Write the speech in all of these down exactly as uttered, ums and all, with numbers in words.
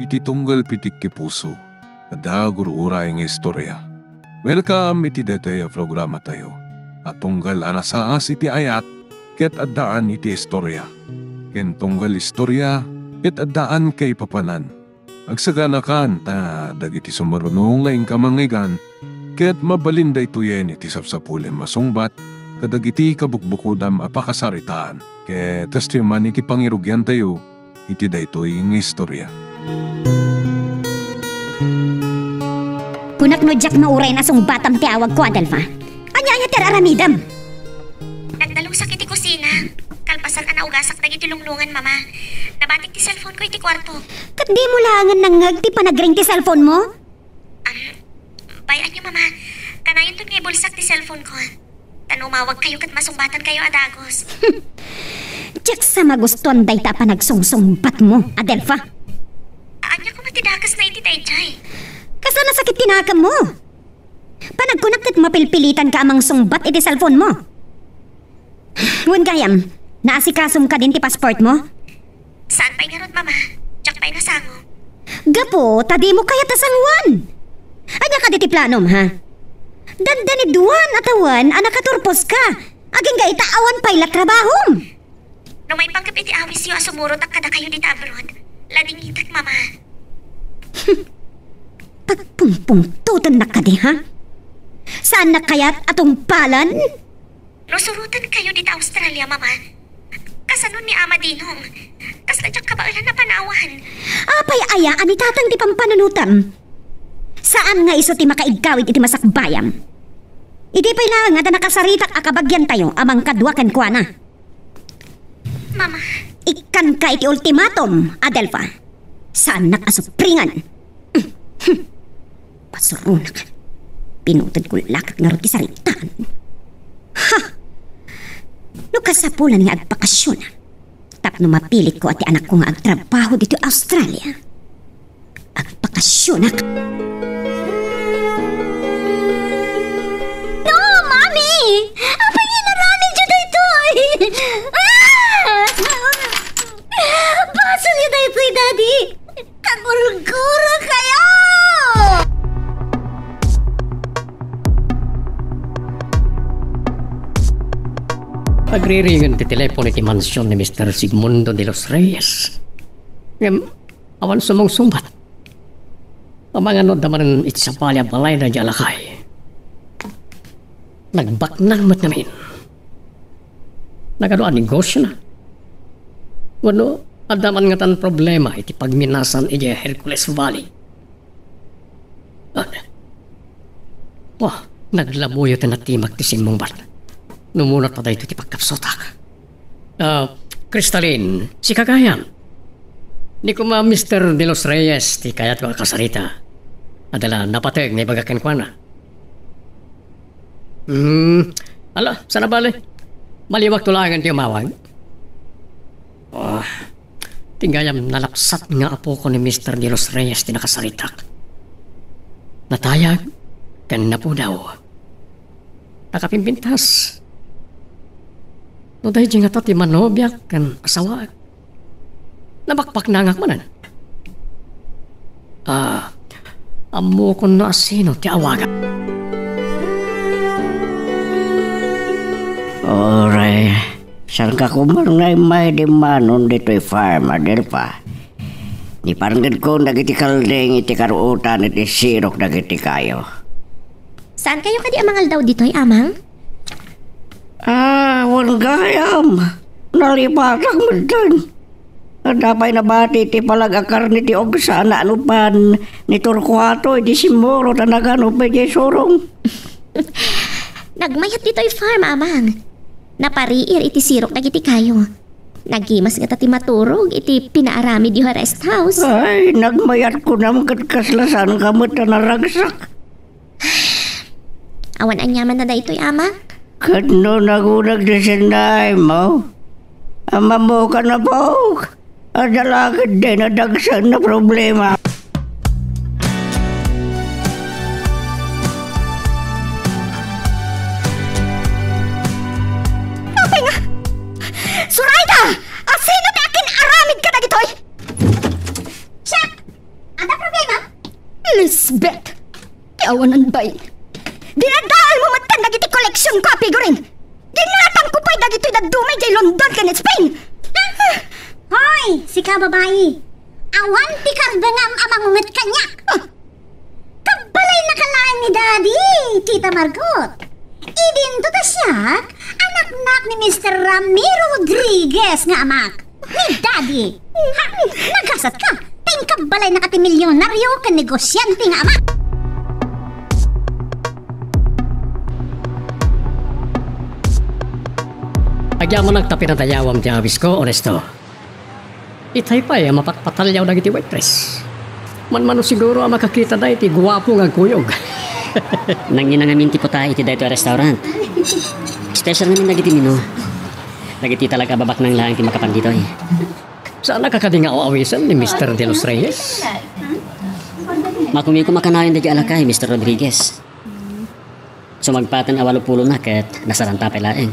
iti tunggal pitikki puso, adda gur-uray nga istorya. Welcome iti daytoy a programatayo a tunggal a nasaas iti ayat ket addaan iti istorya, ken tunggal istorya ket addaan kaipapanan. Agsaganakan ta dagiti sumaruno nga inka mangngeggan ket mabalin daytoyen iti sapsapulem a sungbat kadagiti kabukbukodam a pakasaritaan. Ket kastoy man iti pangirugiantayo iti daytoy nga istorya. Kunak no diak mauray a sungbatam ti awagko, Adelfa. Ania, ania ti ar-aramidem? Nagdalusak iti kusina. Kalpasan a naugasak dagiti lunglungan, Mama, nabatik ti cellphone ko iti kuarto. Ket dimo laengen nangngeg ti panagring ti cellphone mo? Am, bay-anyo, Mama. Kanayonton nga ibulsak ti cellphone ko. Ta no umawagkayo ket masungbatankayo a dagus. Diak sa magustuan dayta a panagsungsungbatmo, Adelfa. Ania koma ti dakesna iti daydiay? Kasla nasakit ti nakemmo? Panagkunak ket mapilpilitanka a mangsungbat iti cellphone mo. Wen gayam, naasikasomka din ti passport mo? Saan pay ngarud, Mama? Diak pay nasango. Gapu ta dimo kayat a sanguan. Ania kadi ti planom, ha? Dandani duan a tawen a nakaturposka. Agingga ita awan pay la trabahom. No maipanggep iti awisyo a sumurotak kadakayo dita abroad, ladingitek, Mama. Pagpumpungtotennak kadi, ha? Saannak kayat a tungpalan? No surotenkayo dita Australia, Mama, kasano ni Ama Dinong? Kasla diak kabaelan a panawan. Apay aya a ni tatang ti pampanunotam? Saan nga isu ti makaiggawid iti masakbayam. Idi pay laeng a ta nakasaritak a kabagiantayo a mangkadua kenkuana. Mama. Ikkanka iti ultimatum, Adelfa. Saannak a supringan. Pasuronak. Pinutedko la ket ngarud ti saritaan. Ha! No kasapulan nga agbakasionak, tapno mapilitko a ti anakko nga agtrabaho ditoy Australia, agbakasionak. No, Mami! Apay nga inaramidyo daytoy? Ah! Basolyo daytoy, Daddy! Kagurgurakayo! Agriringen ti telepono iti mansion ni Mister Sigmundo de los Reyes. Ngem, awan sumungsungbat. Amangan no adda manen iti sabali a balayna idiay a lakay. Nagbaknang met ngamin. Nagadu a negosiona. Wenno, adda man ngatan problema iti pagminasan idiay Hercules Valley. Ah. Wah, naglabuyo ti natimak ti simmungbat. Numunot ta daytoy ti pagkapsutak. Ah, Crystalline, sika gayam. Ni koma Mister De Los Reyes ti kayatko a kasarita. Adda la napateg nga ibaga kenkuana. Hmm, ala, saan a bale. Maliwakto laengen ti umawag. Ah, ti gayam nalapsat nga apoko ni Mister De Los Reyes ti nakasaritak. Natayag ken napudaw. Nakapimpintas. No daydi ngata ti manobiak ken asawaek, nabakbaknangak manen. Ah, ammokon no asino ti awaga. Uray, saanka koma nga immay dimmanon ditoy farm, Adelfa? Niparngedkon dagiti kalding iti karuotan iti sirok dagiti kayo. Saankayo kadi a mangaldaw ditoy, Amang? Ah, wen gayam. Nalipatak metten. Adda pay nabati ti palag a karne ti ugsa a nanupan ni Torcuato iti simmurot a naganup idiay surong. Nagmayat ditoy farm, Amang. Napariir iti sirok dagiti kayo. Nagimas ngata ti maturog iti pinaaramidyo a rest house. Ay, nagmayat kunam ket kasla saanka met a naragsak. Awan aniamanna daytoy, Ama? Ket no naguneg ti sinaaymo, Ama mo, kan apok, adda la ketdi nadagsen a problema. Apay nga? Zoraida! Asino ti akin-aramid kadagitoy? Siak! Awanan bay. Dinadaelmo metten dagiti koleksionko a figurine. Ginatangko pay dagitoy dadduma idiay London ken Spain. Hoy, sika babai. Awan ti karbengam a mangunget kaniak. Ah. Kabbalaynaka laeng ni Daddy, Tita Margot. Idinto ta siak, anaknak ni Mister Ramiro Rodriguez nga amak. Ni Daddy. Ha? Nagasatka? Ta inkabbalaynaka ti milyonario ken negosiante nga amak. Agyamanak ta pinadayawam ti awisko, Onesto. Itay pay a mapatpatalliaw dagiti waitress. Manmano siguro a makakita daytoy guapo nga agkuyog. Nangina ngamin ti puta iti daytoy a restaurant. Special ngamin dagiti menu. Dagiti talaga a babaknang laeng ti makapan ditoy. Saannak kadi nga aw-awisen ni Mister De Los Reyes? Makumikom a kanayon dagiti alakay, Mister Rodriguez. Sumagpaten a walopulona ket nasaranta pay laeng.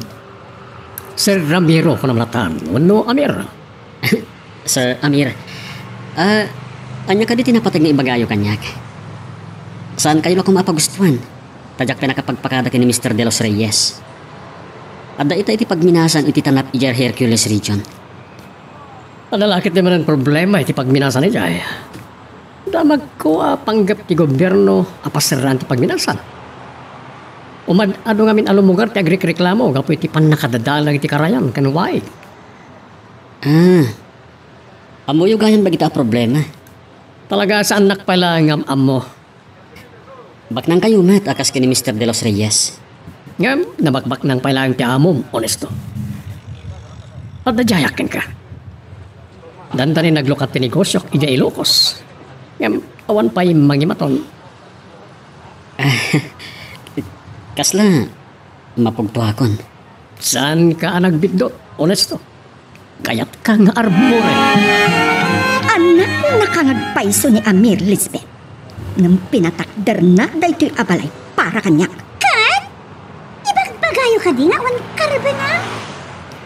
Sir Ramiro, kunam latan, wenno Amir? Sir Amir, ah, ania kadi ti napateg nga ibagayo kaniak? Saankayo la koma a pagustuan? Ta diak pay nakapagpakada ken ni Mister De Los Reyes. Adda ita iti pagminasan iti tanap idiay Hercules Region. Adda la ketdi manen problema iti pagminasan idiay. Damagko a panggep ti gobierno a paserraan ti pagminasan. Umad-adu ngamin a lumugar ti agrekreklamo gapu iti pannakadadael dagiti karayan ken waig. Ah, ammoyo gayam dagita a problema. Talaga, saannak pay la nga am-ammo. Baknangkayo met a kas ken ni Mister De Los Reyes. Ngem, nabakbaknang pay laeng ti amom, Onesto. Adda diayak kenka. Dandani naglukat ti negosiok idiay Ilocos. Ngem, awan pay mangimaton. Kasla mapugtoakon. Saanka a nagbiddut, Onesto. Kayatka nga arburen. Annaknaka nga agpayso ni Amir, Lisbeth. Ngem pinatakderna daytoy a balay para kaniak. Ket? Ibagbagayo kadi nga awan karbengam?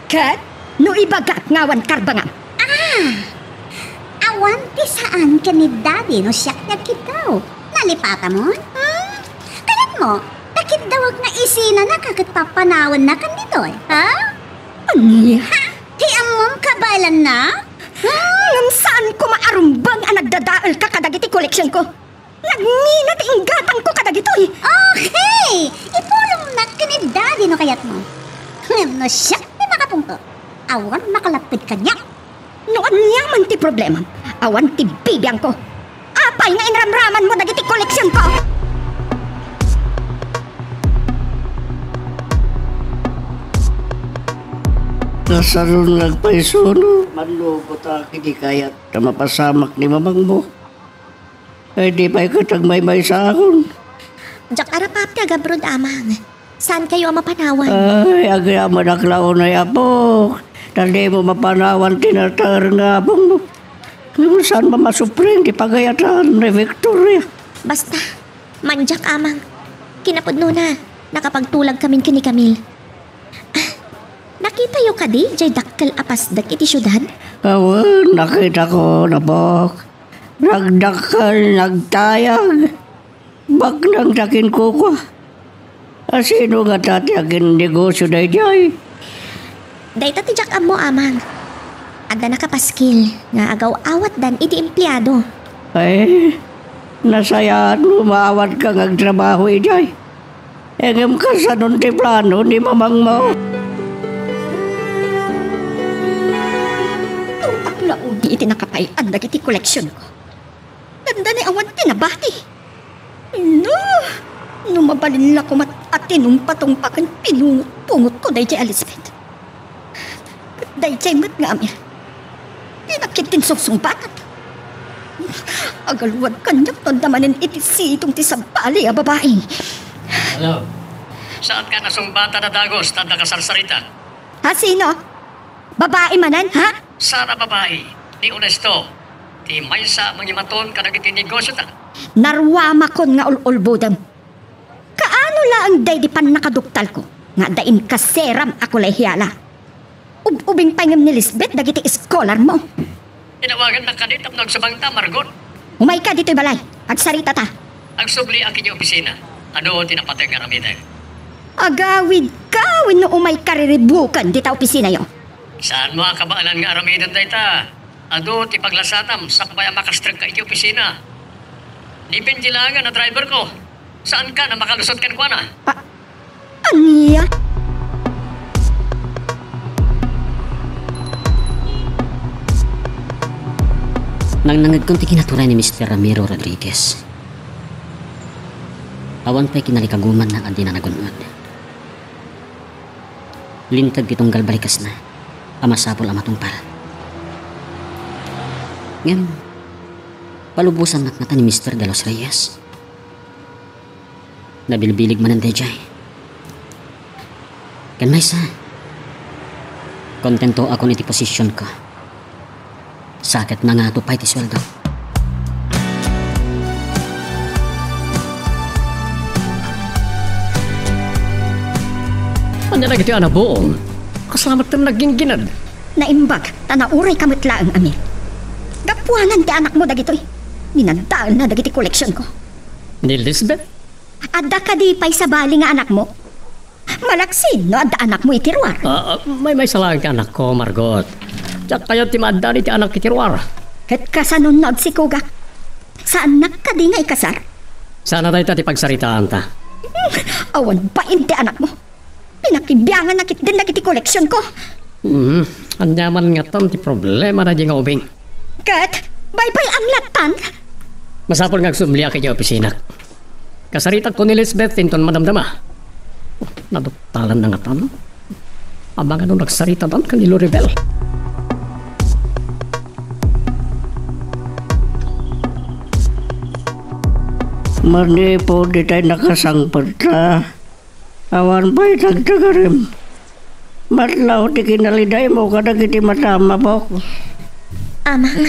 Ket no ibagak nga awan karbengam? Ah! Awan ti saan ken ni Daddy no siak ti agkiddaw. Nalipatamon? Hmm? Kayatmo, pakiddawek nga isinanaka ket papanawennaka ditoy, ha? Ania? Ha? Ti ammom kabaelanna? Hmm? Ngem saan koma a rumbeng a nagdadaelka kadagiti koleksionko. Nagngina ti inggatangko kadagitoy. Okay! Ipulongnak ken ni Daddy no kayatmo. Ngem no siak ti makapungtot, awan makalapped kaniak. No ania man ti problemam, awan ti bibiangko. Apay nga inramramanmo dagiti koleksionko? Kasaron nga agpayso no? Mannugot a kidi kayat ta mapasamak ni mamangmo. Ay, di pay ket agmaymaysaakon. Diak arapap ti agabrod, Amang. Saankayo a mapanawan? Ay, agyamanak la unay, Apo. Ta dimo mapanawan ti nater nga apongmo. Ngem saan mamasupring ti pagayatan ni Victoria. Basta, mandiak, Amang. Kinapudnona, nakapagtulagkamin ken ni Camille. Ah, nakitayo kadi jay dakkel a pasdek iti siudad? Awan, nakitakon, Apok. Nagdakkel, nagtayag. Baknang ta kinkukua. A sino ngata ti aginnegosio daydiay? Dayta ti diak ammo, Amang. Adda nakapaskil nga agaw-awatdan iti empleado. Ay, nasayaat no maawatka nga agtrabaho idiay. Ngem kasanon ti plano ni mamangmo? Tutak la uni iti nakapay-an dagiti koleksionko. Dandani awan ti nabati. No, no mabalin la koma a tinumpatungpa ken pinungot-pungotko daydiay a Lisbeth. Ket daydiay met nga Amir, dinak ketdin sungsungbatan. Agaluad kaniak no adda manen iti sidong ti sabali a babai. Hello. Saanka nasungbatan a dagus ta adda kasarsarita? Ha, sino? Babai manen, ha? Saan a babai, ni Onesto, ti maysa a mangimaton kadagiti negosiota. Naruamakon nga ul-ulbodem. Kaano laeng daydi pannakaduktalko nga adda inkaseram a kolehiala? Ub-ubing pay ngem ni Lisbeth dagiti eskolarmo. Tinawagannak kadi tapno agsubangta, Margot. Umayka ditoy balay. Agsaritata. Agsubliak idiay opisina. Adu ti napateg nga aramidek. Agawidka wenno umay kariribuken dita opisinayo? Saanmo a kabaelan nga aramiden dayta? Adu ti paglasatam sakbay a makastrekka iti opisina. Ni Benji laengen a driverko. Saankan a makalusot kenkuana? A-, ania? Nangnangngegkon ti kinaturay ni Mister Ramiro Rodriguez. Awan pay kinalikagumanna a dina nagun-od. Linteg ti tunggal balikesna a masapul a matungpal. Ngem, palubosan met ngata ni Mister De Los Reyes. Nabilbilig manen daydiay. Ken maysa, kontentoakon iti posisionko. Sa ket nangato pay ti sueldo. Ania dagiti a nabuong? Kasla met ti nagginggined. Naimbag, ta naurayka met laeng, Amir. Gapuanan ti anakmo dagitoy. Dinaddaelna dagiti koleksionko. Ni Lisbeth? Adda kadi pay sabali nga anakmo? Malaksid no adda anakmo iti ruar. Ah, ah, maymaysa laeng ti anakko, Margot. Diak kayat ti maaddan iti anak iti ruar. Ket kasano no agsikogak? Saannak kadi nga ikasar? Sana dayta ti pagsaritaanta. Hmm, awan bain ti anakmo. Pinakibianganna ketdin dagiti koleksionko. Hmm, ania man ngatan ti problema daydi nga ubing? Ket, baybay-am lattan? Masapul nga agsubliak idiay opisinako. Kasaritakon ni Lisbeth inton madamdama. Naduktalan na ngatan. Amangan no nagsaritadan ken ni Loribel. Manipud itay nakasangpet ta. Awan pay tagtagarem. Matlaw ti kinalidaymo kadagiti matam, apok. Amang,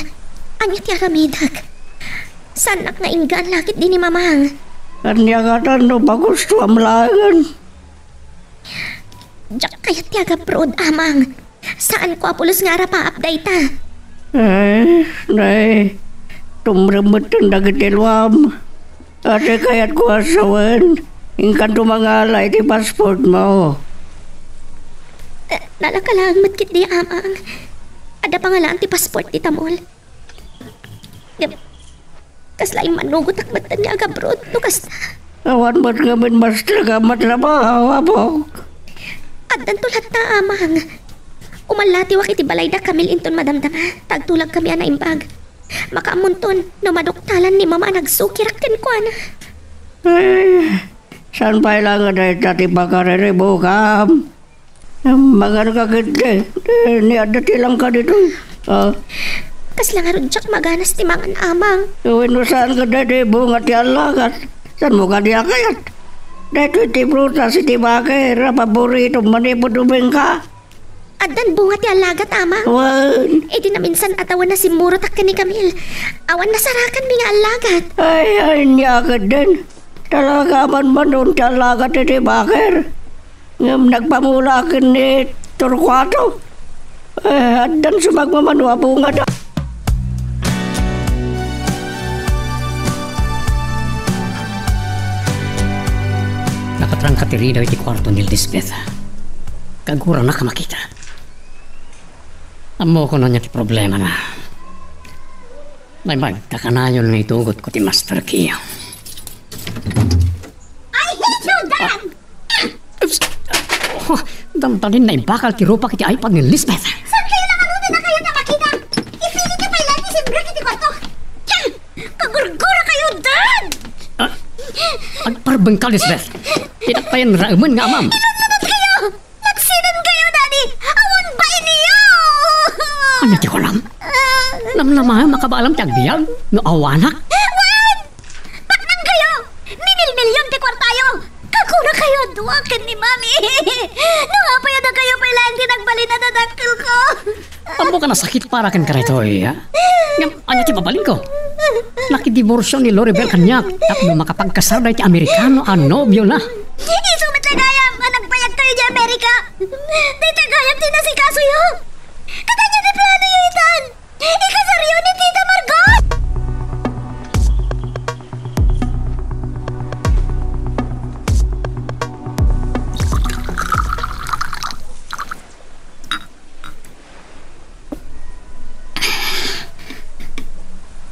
ania ti aramidek? Saannak nga inggaan la ketdi ni Mamang. Ania ngatan no pagustoam laengen? Diak kayat ti agabroad, Amang. Saanko a pulos nga arapaap dayta. Ay, nay, tumrem metten dagiti luam. Ati kayatko a sawen, inkanto mangala iti passportmo. Eh, nalaka laeng met ketdi, Amang. Adda pangalaan ti passport ti tamol. Ngem, kasla immanugotak metten nga agabroad no kasta. Awan met ngamin mas talaga matrabaho, apok. Addanto latta, Amang. Umallatiwak iti balay da Camille inton madamdama, ta agtulagkami a naimbag. Makaammonton no maduktalan ni Mama a nagsukirak kenkuana. Ay, saan pay la nga dayta ti pakariribukam? Mangan ka ketdi, ni adda ti langka ditoy. Ah. Kasla ngarud diak maganas ti mangan, Amang. Wenno saan nga daydi bunga ti allagat? Saanmo kadi a kayat? Daytoy ti prutas iti baker a paboritom manipud ubingka. Addan bunga ti allagat, Amang. Wen. Idi naminsan a tawen, nasimmurotak ken ni Camille. Awan nasarakanmi nga allagat. Ay, ay, ania ketdin. Talaga man manon ti allagat iti baker. Ngem nagpamula ken ni Torcuato. Eh, addan sumagmamano a bungada. Nakatrangka ti ridaw iti kuarto ni Lisbeth. Kaguranak a makita. Ammokon ania ti problemana. Naimbag ta kanayon nga itugotko ti master key. I hate you, Dad! Oh, dandanin naibakal ti rupak iti iPad ni Lisbeth. Saan kayo lang ano din na kayo na makita? Ipili niyo pa ilan ni Simbra iti kwarto. Yan! Kagurgura kayo, Dad! Ah, agparbeng ka, Lisbeth. Pinagpayan raemen nga amam. Ilunlunod kayo! Nagsinen kayo, Daddy! Awan ba iniyo? Ania ti kunam? Ah. Namnamaem a kabaalam ti agbiag no awanak? Wen! Paknang kayo! Minilmilion ti kuartayo! Kagura kayo a dua ken ni Mami! No apay a dakayo pay laeng ti nagbalin a dadakkelko! Ammok a nasakit para kenka daytoy, ha? Ngem ania ti mabalinko? Nakidiborsio ni Loribel kaniak tapno makapagkasar daytoy Amerikano a nobiona. Isu met la gayam a nagbayag kayo idiay Amerika. Dayta gayam ti nasikasoyo. Ket ania ti planoyo itan? Ikasaryo ni Tita Margot?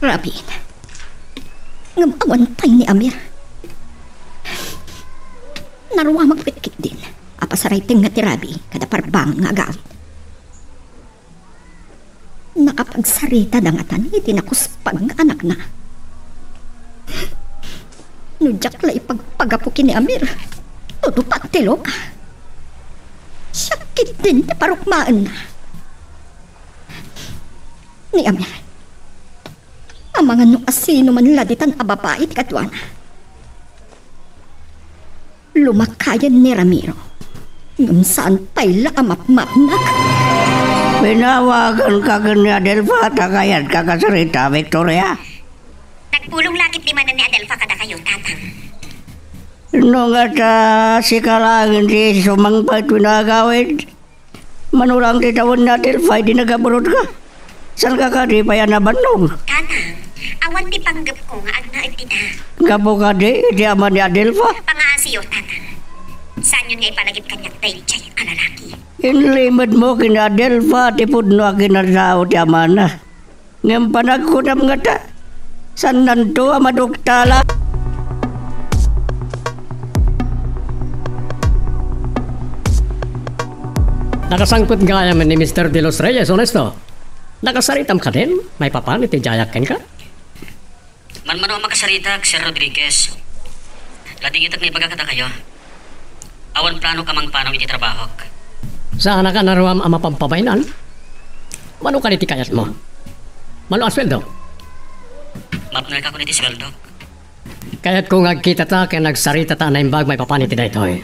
Rabin. Ngem awan pay ni Amir. Naruamak met ketdin a pasaraytengnga ti rabii kada parbang nga agawid. Nakapagsarita da ngatan iti nakuspag nga anakna. No diak la ipagpagapu ken ni Amir, tutupak ti loka. Siak ketdin ti parukmaenna. Ni Amir, amangan no asino man la ditan a babai ti kaduana. Lumakayen ni Ramiro, ngem saan pay la a mapmapnak. Pinawaganka ken ni Adelfa ta kayatko a kasarita, Victoria? Nagpulong la ketdi manen ni Adelfa kadakayo, Tatang. No ngata, sika laeng ti sumangpet wenno agawid? Mano lang ti tawen ni Adelfa idi nagabrodka? Saanka kadi pay a nabannog? Tatang, awan ti panggepko nga agnaed dita. Gapu kadi iti ama ni Adelfa? Pangaasiyo, Tatang. Saanyon nga ipalagip kaniak daydiay a lalaki. Inlimedmo ken ni Adelfa ti pudno a kinatao ti amana. Ngem panagkunam ngata, saannanto a maduktalan. Nakasangpet gayam ni Mister De Los Reyes, Honesto. Nakasaritam kadin maipapan iti diayak kenka? Manmano a makasaritak, Sir Rodriguez. Ladingitek nga ibaga kadakayo. Awan planok a mangpanaw iti trabahok. Saanak a naruam a mapampabaynan? Mano kadi ti kayatmo? Mano a sueldo? Mapnerka kon iti sueldok. Kayatko nga agkitata ken agsaritata a naimbag maipapan iti daytoy.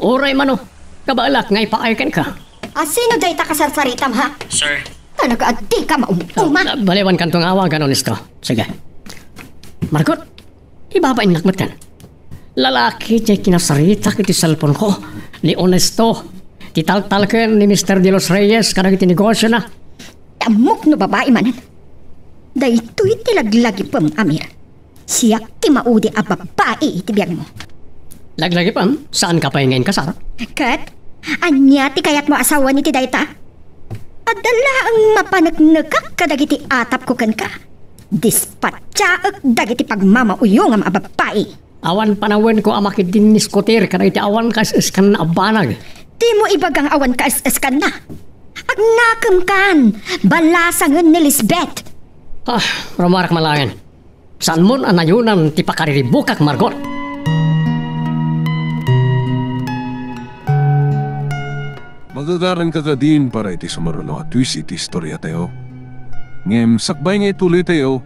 Uray mano, kabaelak nga ipaay kenka. Asino dayta kasarsaritam, ha? Sir. Talaga a dika maumtuma. Ah, baliwankanto nga awagan, Honesto. Sige. Margot, ibabainnak met kan. Lalaki ti kinasaritak iti cellphone ko ni Honesto. Ti taltalken ni Mister De Los Reyes kadagiti negosiona. Ammok no babai manen. Daytoy ti laglagipem, Amir. Siak ti maudi a babai iti biagmo. Laglagipem, saanka pay nga inkasar? Ket, ania ti kayatmo a sawen iti dayta? Adda laeng mapaneknekak kadagiti atapko kenka. Dispatchaek dagiti pagmamauyongam a babai. Awan panawenko a makidinniskutir kadagiti awan kaes-eskanna a banag. Dimo ibaga nga awan kaes-eskanna. Agnakemkan, balasangen ni Lisbeth. Ah, rumarak malaen. Saanmon a nayonan ti pakariribukak, Margot? Magagaranka kadin para iti sumaruno a twist iti istoriatayo. Ngem sakbay nga ituloytayo,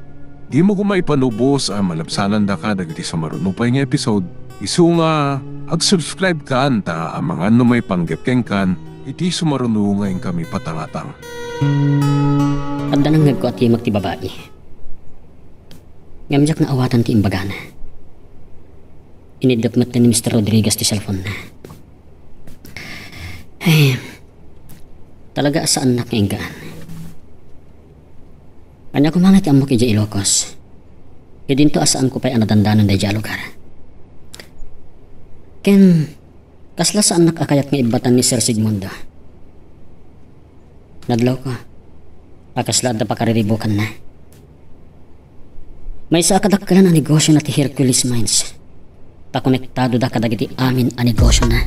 dimo koma ipanubos a malabsanandaka dagiti sumaruno pay nga episode, isu nga ag-subscribe kan ta amangan no maipanggep kenkan iti sumaruno nga inkami patangatang. Adda nangngegko a timek ti babai. Ngem diak naawatan ti imbagana. Iniddep met ni Mister Rodriguez ti cellphone-na. Ay, talaga a saannak nga inggaan. Ania koma nga ti ammok idiay Ilocos? Idinto a saanko pay a nadandanon daydiay a lugar. Ken, kasla saannak a kayat nga ibbatan ni Sir Sigmundo. Nadlawko a kasla adda pakariribukanna. Maysa a kadakkelan a negosiona ti Hercules Mines. Ta konektado da kadagiti amin a negosiona.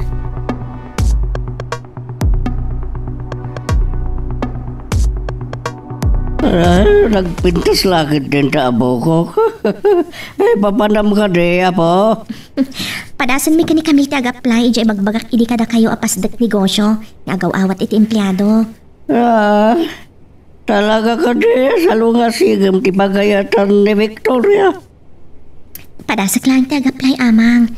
Ay, nagpintas la ketdin ta abokok. Ay, papanam kadi, apo? Padasenmi ken ni Camille ti ag-apply idiay ibagbagak idi kadakayo a pasdek negosio nga agaw-awat iti empleado. Ah, talaga kadi, salungasigem ti pagayatan ni Victoria. Padasek laeng ti ag-apply, Amang.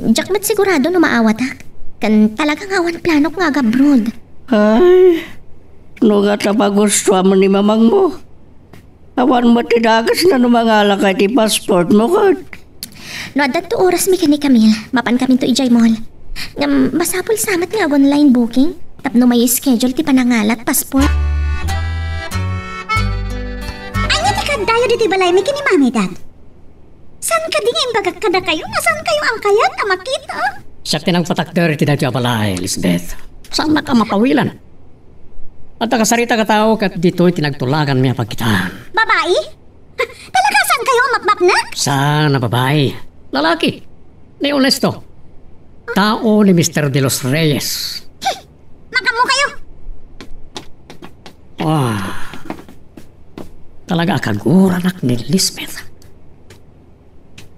Diak met sigurado no maawatak. Ken talaga nga awan planok nga ag-abroad. Ay, no ngata pagustuam ni mamangmo. Awan met ti dakesna no mangalaka iti passportmo ket. No addanto orasmi ken ni Camille, mapankaminto idiay mall. Ngem masapul sa met nga ag-online booking tapno mai-schedule ti panangalat passport. Ania ti kaaddayo ditoy balaymi ken ni Mami, Dad? Saan kadi nga imbagak kadakayo nga saankayo a kayat a makita? Siak ti nangpatakder iti daytoy a balay, Lisbeth. Saannak a mapawilan. Adda kasaritak a tao ket ditoy ti nagtulaganmi a pagkitaan. Babai? Saan kayo mapmapnek? Saan a babae? Lalaki. Ni Onesto. Tao ni Mister De Los Reyes. Makammo kayo! Ah, talaga a kaguranak ni Lisbeth.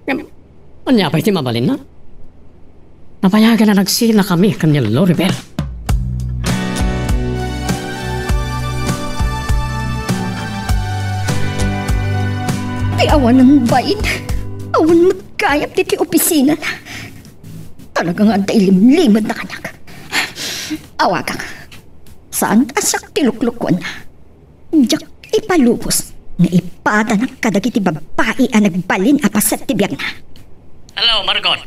Ngem, ania pay ti mabalinna? Nabayagan a nagsinakami ken ni Loribel. Ti awanen bain, awan met gayam ditoy opisina. Talaga nga adda ilimlimed na kaniak. Awagak. Saan a siak ti luklukon. Diak ipalubos nga ipadanak kadagiti babbai a nagbalin a paset ti biagna. Hello, Margot.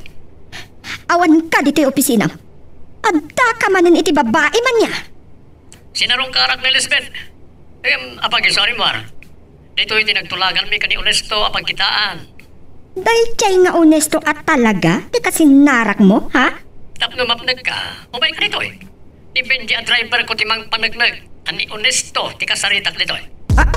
Awan ka ditoy opisina. Adda ka manen iti babbai man ya. Sinarungkarak ni Lisbeth. Em, apag-, sorry, Mar. Ditoy ti nagtulaganmi ken ni Onesto a pagkitaan. Daydiay nga Onesto a talaga ti kasinarakmo, ha? Tapno mapnekka, umayka ditoy. Ni Benji a driverko ti mangpaneknek, a ni Onesto ti kasaritak ditoy. Ah!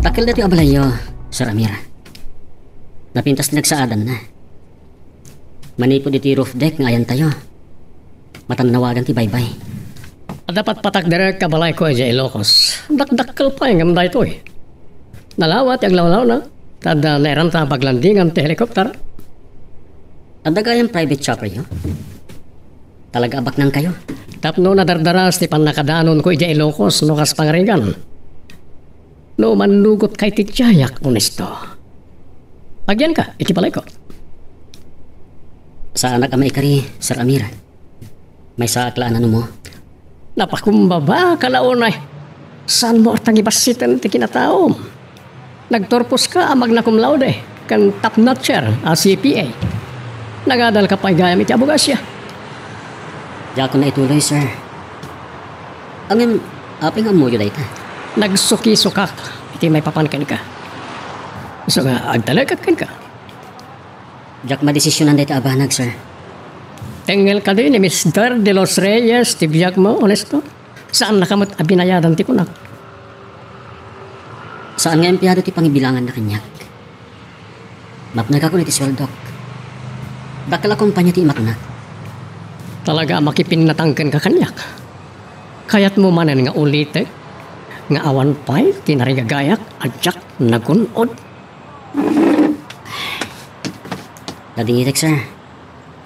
Dakkel datoy a balayyo, Sir Amir. Napintas ti nagsaadanna. Manipud iti roof deck nga ayantayo, matannawagan ti baybay. Adda patpatakderek a balayko idiay Ilocos. Dakdakkel pay ngem daytoy. Nalawa ti aglawlawna, ta adda nairanta a paglandingan ti helicopter. Adda gayam private chopperyo? Talaga a baknangkayo? Tapno nadardaras ti pannakadanonko idiay Ilocos no kas pangarigan. No mannugotka iti tiayak, Onesto. Agyanka iti balayko. Saanak a maikari, Sir Amir. Maysaak la a nanumo. Napakumbaba ka la unay. Saanmo a tangibassiten ti kinataom? Nagturposka a magna cum laude ken top notcher a C P A. Nagadalka pay gayam iti abogasia. Diakon naituloy, sir. Ngem, apay nga ammoyo dayta? Nagsukisukak iti maipapan kenka. Isu nga agtalekak kenka. Diak madesisionan dayta a banag, sir. Tengngel kadi ni Mister De Los Reyes ti biagmo, Onesto? Saannaka met a binayadan ti kunak. Saan nga empleyado ti pangibilanganna kaniak. Mapnekakon iti sueldok. Dakkel a kompania ti imatnak. Talaga a makipinnatang kenka kaniak. Kayatmo manen nga ulitek nga awan pay ti narigagayak a diak nagun-od? Nadingitek, sir.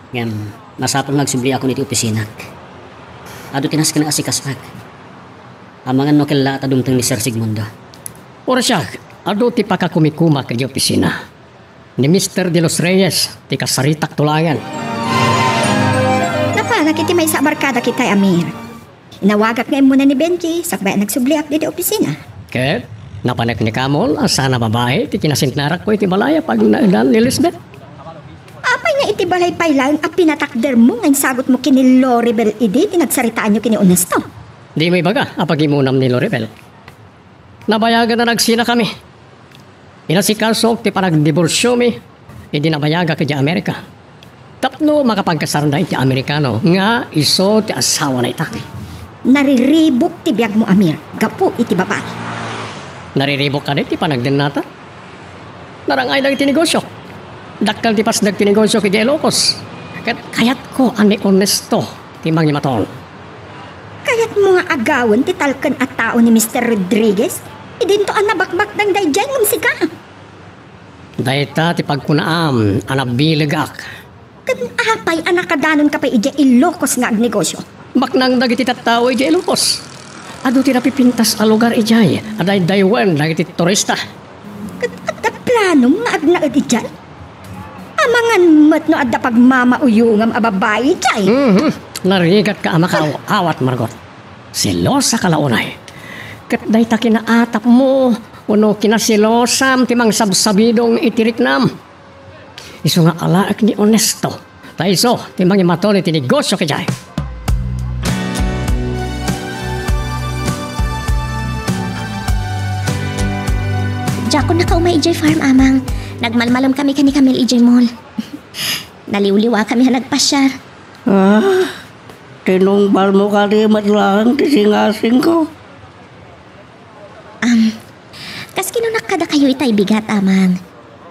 Ngem, masapul nga agsubliakon iti opisinak. Adu ti nasken nga asikasoak. Amangan no kellaat a dumteng ni Sir Sigmundo. Uray siak, adu ti pakakumikumak idiay opisina. Ni Mister De Los Reyes ti kasaritak tulayan. Napanak iti maysa a barkada kitay, Amir. Inawagak nga immuna ni Benji, sakbay a nagsubliak ditoy opisina. Ket, napaneknekamon a saan a babai ti kinasinarakko iti balay a pagnaedan ni Lisbeth. Apay nga iti balay pay laeng a pinatakdermo nga insagutmo ken ni Loribel idi ti nagsaritaanyo ken ni Onesto? Dimo ibaga a pagimunam ni Loribel. Nabayagan a nagsinakami. Inasikasok ti panagdiborsiomi idi nabayagak idiay Amerika. Tapno makapagkasarda iti Amerikano nga isu ti asawana ita. Nariribuk ti biagmo, Amir, gapu iti babai. Nariribuk kadi ti panagdennata? Narang-ay dagiti negosio. Dakkel ti pasdek ti negosio idiay Ilocos. Ket kayatko a ni Onesto ti mangimaton. Kayatmo nga agawen ti talken a tao ni Mister Rodriguez? Idinto a nabakbaknang daydiay ngem sika. Dayta ti pagkunaam a nabilegak. Ket apay a nakadanonka pay idiay Ilocos nga agnegosio? Baknang dagiti tattao idiay Ilocos. Adu ti napipintas a lugar idiay a daydaywen dagiti turista. Ket adda planom nga agnaed idiay? Amangan met no adda pagmamauyongam a babai idiay. Mhm. Narigatka a makaaw-awat, Margot. Selosaka la unay. Ket dayta kinaatapmo wenno kinaselosam ti mangsabsabidong iti riknam. Isu nga alaek ni Onesto, ta isu ti mangimaton iti negosio idiay. Diakon nakaumay idiay farm, Amang. Nagmalmalemkami ken ni Camille idiay mall. Naliwliwakami a nagpasiar. Ah, Tinungbalmo kadi met laeng ti singasingko? Am, kas kinunak kadakayo itay bigat, Amang.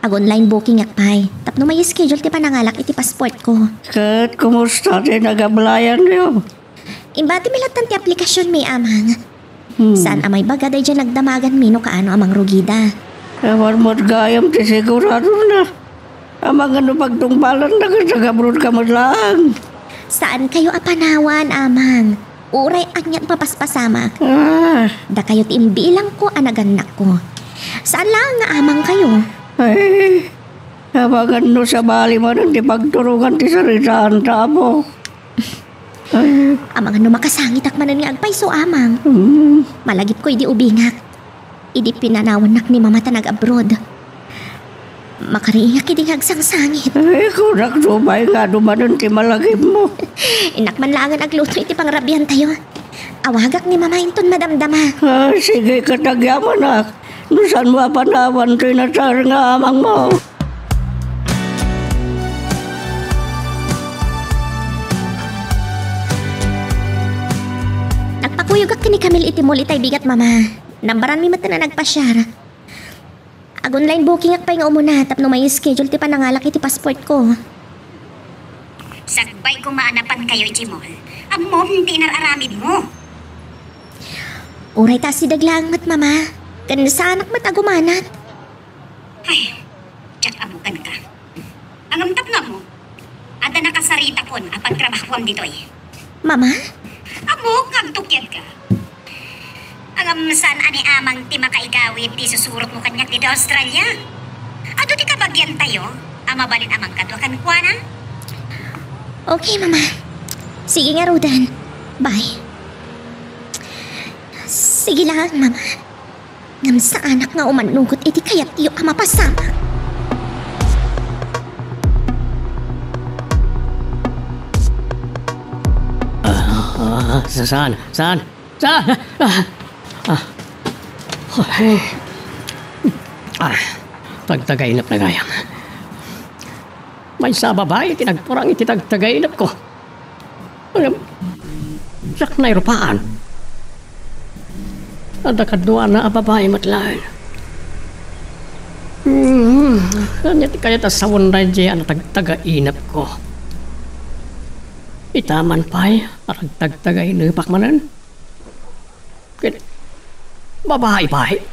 Ag-online bookingak pay, tapno may schedule ti panangalak iti passportko. Ket kumusta ti nagablayanyo? Imbatimi lattan ti aplikasionmi, Amang. Hmm. Saan a maibaga daydiay nagdamaganmi no kaano a mangrugida. Awan met gayam ti siguradona. Amangan no pagtungpalanna ket nag-abroad ka met laeng. Saankayo a panawan, Amang. Uray aniat mapaspasamak. Ah. Dakayo ti imbilangko a nagannakko. Saan laeng nga amangkayo. Ay, amangan no sabali manen ti pagturongan ti saritaanta, Apo. Ay. Amangan no makasangitak manen nga agpayso, Amang. Mm. Malagipko idi ubingak. Idi pinanawannak ni Mama ta nag-abroad. Makariingak idi nga agsangsangit. Ay, kunak, supay nga adu manen ti malagipmo. Innak man laengen agluto iti pangrabiantayo. Awagak ni Mama inton madamdama. Ah, sige, ket agyamanak. No saanmo a panawan toy nasaer nga amangmo. Nagpakuyogak ken ni Camille iti mall itay bigat, Mama. Nambaranmi met a nagpasiar. Ag-online bookingak pay nga umuna tapno may schedule ti panangalak iti passportko. Sakbay koma a napankayo iti mall. Ammom ti inar-aramidmo. Uray ta asideg laeng met, Mama. Ken saanak met a gumanat. Ay, diak ammo kenka. Ngem tapno ammo, adda nakasaritakon a pagtrabahuam ditoy. Mama? Ammok nga agtukiadka. Ngem saan a ni Amang ti makaigawid ti susurotmo kaniak ditoy Australia? Adu ti kabagiantayo a mabalin a mangkadua kenkuana? Okay, Mama. Sige ngaruden. Bye. Sige lang, Mama. Ngem saanak nga umanugot iti kayatyo a mapasamak. Ah, ah, sa-, saan? Saan? Saan? Ah, ah. Ay. Ah, tagtagainep na gayam. Maysa a babai ti nagturang iti tagtagainepko. Ngem, diak nairupaan. Adda kaduana a babai met laeng. Hmm, ania ti kayat a sawen daydiay a natagtagainepko? Ita man pay a nagtagtagainepak manen? Ket babai pay.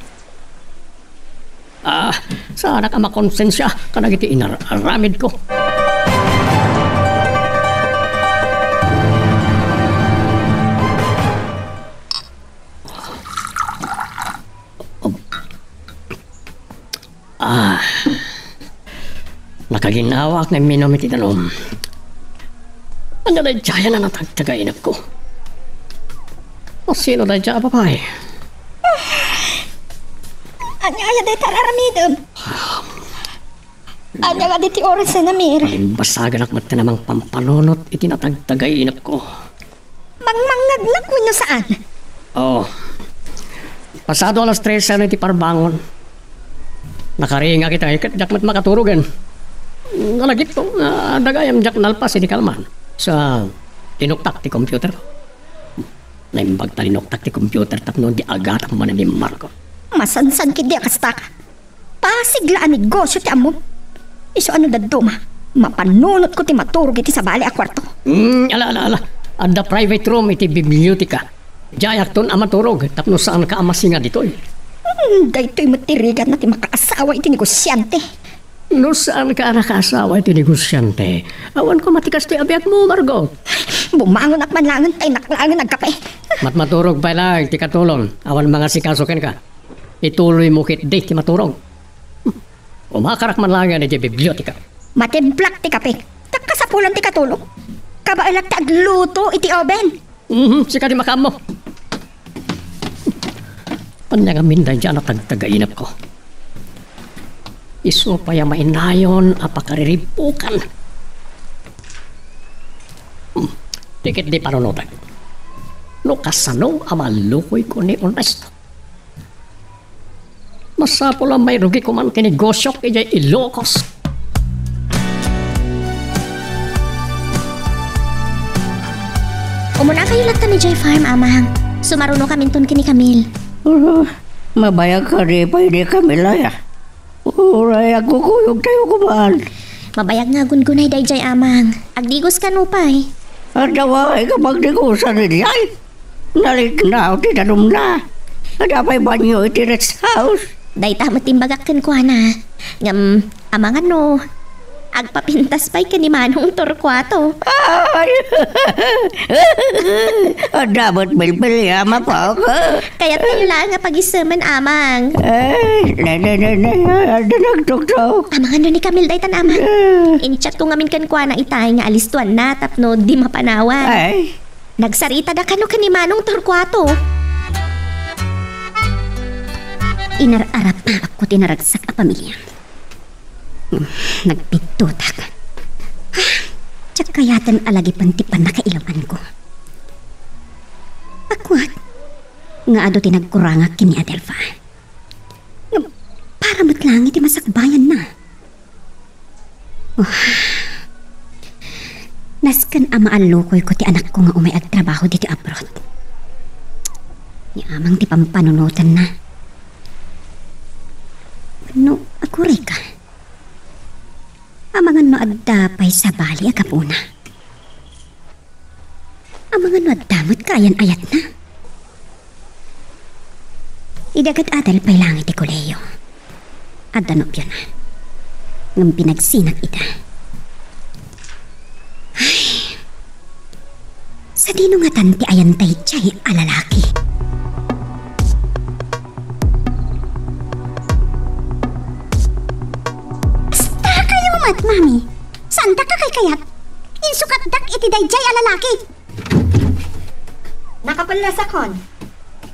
Ah, saanak a makonsensia kadagiti inar-aramidko. Ah, nakaginnawaak nga imminum iti danum. Ania daydiay a natagtagainepko? Asino daydiay a babai? Ania aya dayta ar-aramidem? Ania nga diti oras a namir? Imbasaganak met ti namang pampanunot iti natagtagainepko. Mangmangngegnak wenno saan? Oo. Pasado alas trese iti parbangon. Nakaringak itay ket diak met makaturogen. Nalagipko nga adda gayam diak nalpas iti kalman. Sa tinuktak ti computer. Naimbag ta tinuktak ti computer tapno di agatap manen ni Marco. Masansan ketdi a kasta ka. Pasig la a negosyo ti ammom. Isu a no dadduma, mapanunotko ti maturog iti sabali a kuarto. Hmm, ala, ala, ala. Adda private room iti biblioteka. Diayakton a maturog tapno saanka a masinga ditoy. Hmm, daytoy met ti rigatna ti makaasawa iti negosiante. No saanka a nakaasawa iti negosiante, awan koma ti kastoy a biagmo, Margot. Bumangonak man laengen ta innak laengen agkape. Matmaturog pay laeng ti katulon. Awan mangasikaso kenka. Ituloymo ketdi ti maturog. Umakarak man laengen idiay biblioteka. Matimplak ti kape. Ta kasapulan ti katulong. Kabaelak ti agluto iti oven. Mhm, sika di makaammo. Ania ngamin daydiay a natagtagainepko? Isu pay a mainayon a pakariribukan. Hmm, ti ketdi panunotek. No kasano a malukoyko ni Ernesto? Masapul a mairugi koman ti negosiok idiay Ilocos. Umunakayo latta idiay farm, Amang. Sumarunokaminton ken ni Camille. Ah, mabayag kadi pay ni Camille aya? Uray agkukuyogtayo koma. Mabayag nga agungunay daydiay, Amang. Agdigos kano pay. Adda pay nga pagdigosan idiay? Naliknaw ti danumna. Adda pay banio iti rest house. Dayta met ti imbagak kenkuana. Ngem, Amang, no agpapintas pay ken ni Manong Torcuato. Ay! Adda met bilbil nga mapok. Kayatkayo laeng a pagisemen, Amang. Ay, ne, ne, ne, ne, adda nagtuktok. Amang, no ni Camille daytan, Amang? Ah. In-chat ko ngamin kenkuana itay nga alistoanna tapno di mapanawan. Ay. Nagsaritadakano ken ni Manong Torcuato. Inar-arap nga agko ti naragsak a pamilia. Nagpidtotak. Diak kayaten a lagipen ti pannakailawanko. Agkuak nga adu ti nagkurangak ken ni Adelfa. Ngem para met laeng iti masakbayanna. Oh. Nasken a maallukoyko ti anakko nga umay agtrabaho ditoy abroad. Ni Amang ti pampanunotenna. Wenno, agurayka? Amangan no adda pay sabali a gapuna. Amangan no adda met kaayan-ayatna. Idi agad-adal pay laeng iti kolehiyo, adda nobiona. Ngem pinagsinak ida. Ay, sadino ngatan ti ayantay diay a lalaki? Basta kayo met, Mami. Saandak a kaykayat? Insukatdak iti daydiay a lalaki. Nakapellasakon.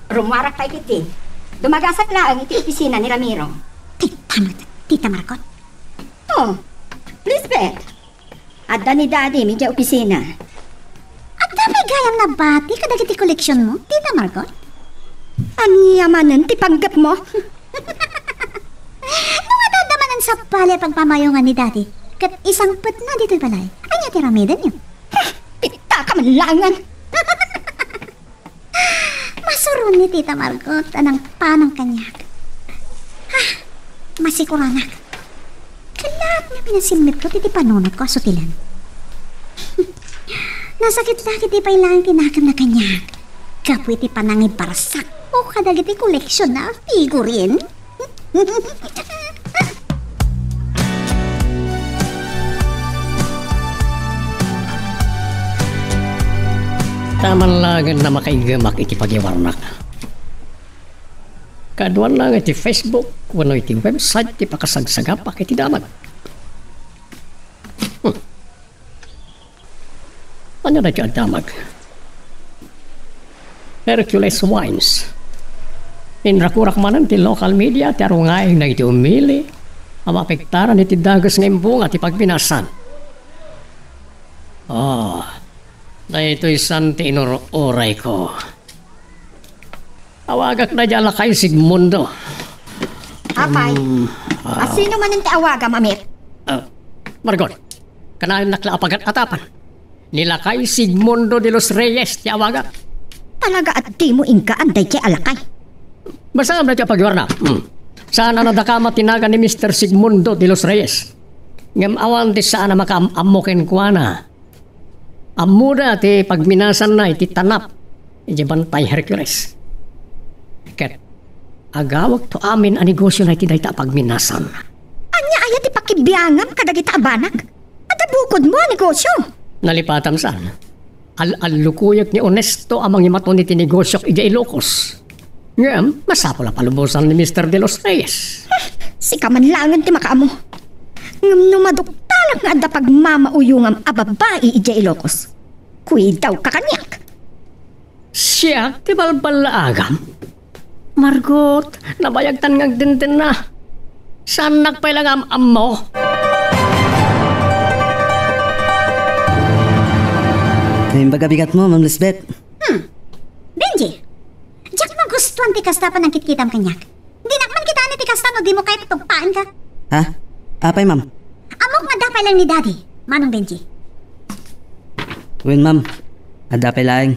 Rummuarak pay ketdi. Dumagasak laeng iti opisina ni Ramiro. Tita Mar-, Tita Margot? Oh, please, Beth. Adda ni Daddy idiay opisina. Adda pay gayam nabati kadagiti koleksionmo, Tita Margot? Ania manen ti panggepmo? No adda manen sabali a pagpamayungan ni Daddy, ket isangpetna ditoy balay, ania ti aramidenyo? Pitaka man laengen! Masuron ni Tita Margot a nangpanang kaniak. Ah, masikuranak. Kalaat nga pinasimmitko ti panunotko a sutilen. Nasakit la ketdi pay laeng ti nakemna kaniak gapu iti panangibarsak o kadagiti koleksion a figurine. Ta man laengen a makaiggemak iti pagiwarnak. Kaaduan laeng iti Facebook wenno iti website ti pakasagsagapak iti damag. Hmm. Ania daytoy a damag? Hercules Wines. Inrakurak manen ti local media ti arungayna iti umili a mapektaran iti dagus nga imbunga ti pagminasan. Ah, daytoy san ti inur-urayko. Awagak daydiay a lakay Sigmundo. Apay, mm, ah, asino manen ti awagam, Amir? Ah, Margot, kanayon nak la a pagat-atapan. Ni lakay Sigmundo de los Reyes ti awagak. Talaga a dimo inggaan daydiay a lakay? Basta daytoy a pagiwarna. Hmm. Saan a nadakama ti nagan ni Mister Sigmundo de los Reyes. Ngem awan ti saan a makaam-ammo kenkuana. Ammoda ti pagminasanna iti tanap idiay Bantay Hercules. Ket agawagto amin a negosiona iti dayta a pagminasan. Ania aya ti pakibiangam kadagita a banak? Adda bukodmo a negosio. Nalipatam saan. Al-allukoyek ni Onesto a mangimaton iti negosiok idiay Ilocos. Ngem, masapul a palubosan ni Mister De Los Reyes. Eh, sika man laengen ti makaammo. Ngem no maduktalak nga adda pagmamauyongam a babai idiay Ilocos, kuidawka kaniak. Siak ti balballaagam? Margot, nabayagtan nga agdendenna. Saannak pay la nga am-ammo. Naimbag a bigatmo, Ma'am Lisbeth. Hmm. Benji, diak magustuan ti kasta a panangkitkitam kaniak. Dinak man kitaen iti kasta no dimo kayat a tugpaenka. Ha? Apay, ma'am? Ammok nga adda pay laeng ni Daddy, Manong Benji. Wen, ma'am. Adda pay laeng.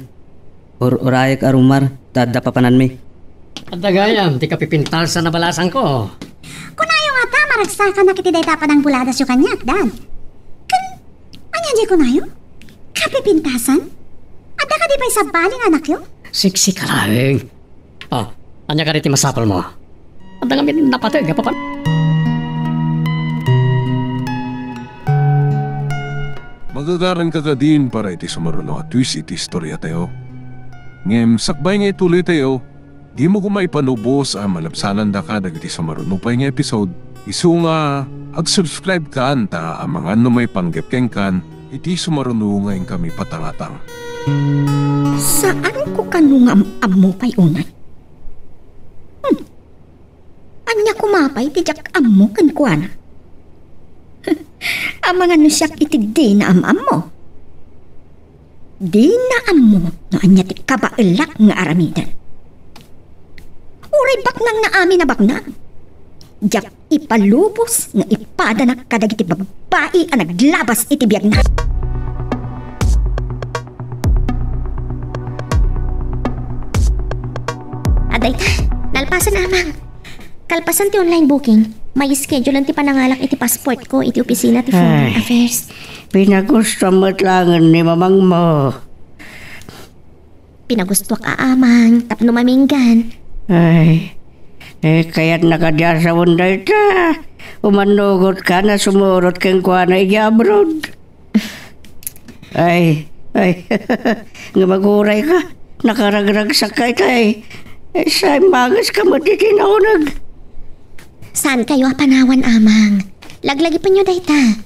Ur-urayek a rumar, ta adda papananmi. Adda gayam ti kapipintasan a balasangko. Kunayo ngata, maragsakanak iti dayta a panangbuladasyo kaniak, Dad. Ken, ania diay kunayo? Kapipintasan? Adda kadi pay sabali nga anakyo? Siksika laeng. Ah, ania kadi ti masapulmo? Adda ngamin napateg a papan- Magagaranka kadin para iti sumaruno a twist iti istoriatayo. Ngem sakbay nga ituloytayo, dimo koma ipanubos a malabsanandaka dagiti sumaruno pay nga episode, isu nga ag-subscribe kan ta amangan no maipanggep kenkan iti sumaruno nga inkami patangatang. Saanko kano nga am-ammo pay unay? Hmm. Ania koma pay ti diak ammo kenkuana? Amangan no siak iti dina am-ammo. Dina ammo no ania ti kabaelak nga aramiden. Uray baknang na amin a baknang. Diak ipalubos nga ipadanak kadagiti babbai a naglabas iti biagna. Adayta, nalpasen, Amang. Kalpasan ti online booking, mai-schedulean ti panangalak iti passport ko iti opisina ti Foreign Ay. Affairs. Pinagusto met laengen ni mamangmo. Pinagustuak a, Amang, tapno maminggan. Ay, eh, kayatna kadi a sawen dayta. Umannugotka a sumurot kenkuana idiay abroad. Ay, ay, nga magurayka. Nakaragragsakka itay. Eh, saimmageska met iti nauneg. Saankayo a panawan, Amang. Laglagipenyo dayta.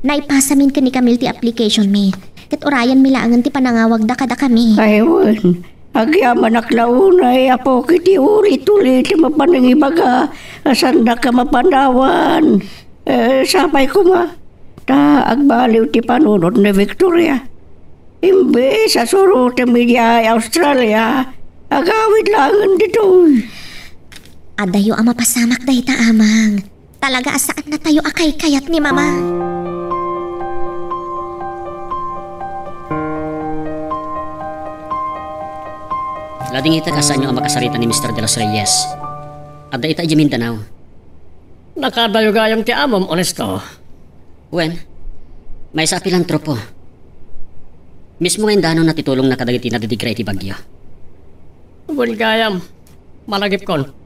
Naipasamin ken ni Camille ti application mi, ket urayanmi laengen ti panangawagda kadakami. Ay, wen. Agyamanak la unay, Apok, iti uri-uri ti mapanangibaga a saannak a mapanawan. Eh, sapay koma, ta agbaliw ti panunot ni Victoria. Imbes a surotem idiay Australia, agawid laengen ditoy. Adayo a mapasamak dayta, Amang. Talaga a saannatayo a kaykayat ni Mama. Ladingitek a saanyo a makasarita ni Mister De Los Reyes. Adda ita idiay Mindanao. Nakadayo gayam ti amom, Honesto. Wen, maysa a pilantropo. Mismo nga indanonna ti tulongna kadagiti nadidigra iti bagyo. Wen gayam, malagipkon.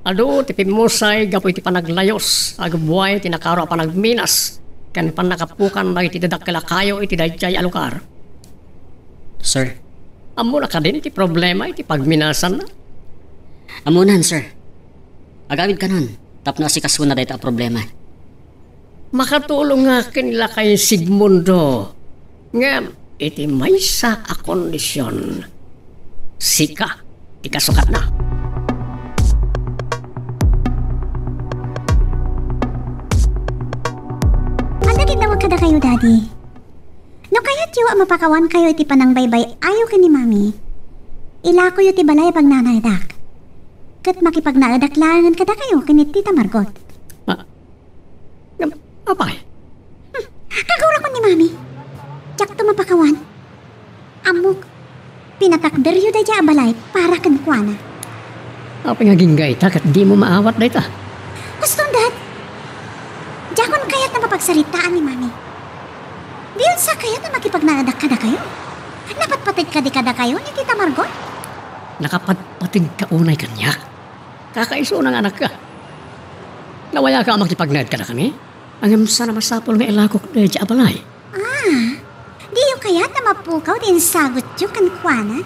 Adu ti pimmusay gapu iti panaglayus, agbuay ti nakaro a panagminas, ken pannakapukan dagiti dadakkel a kayo iti daydiay a lugar. Sir. Ammona kadin ti problema iti pagminasanna? Ammonan, sir. Agawid kanon, tapno asikasona dayta a problema. Makatulongak ken lakay Sigmundo. Ngem iti maysa a kondision, sika ti kasukatna. Adda ti tawag kadakayo, Daddy. No kayatyo a mapakawankayo iti panangbaybay-ayo ken ni Mami, ilakoyo ti balay a pagnanaedak. Ket makipagnaedak laengen kadakayo ken ni Tita Margot. Ah, Ngem, apay? Hmm, kagurakon ni Mami. Diakto mapakawan. Ammok, pinatakderyo daydiay a balay para kenkuana. Apay nga agingga ita ket dimo maawat dayta? Kustom, Dad. Diakon kayat a mapagsaritaan ni Mami. Diyon sa kayat a makipagnaedak kadakayo. Napatpateg kadi kadakayo ni Tita Margot? Nakapatpategka unay kaniak. Kakaisuna nga anakka. Nawayaka a makipagnaed kadakami? Ngem saan a masapul nga ilakok daydiay a balay? Ah, diyo kayat a mapukaw ti insagutyo kenkuana?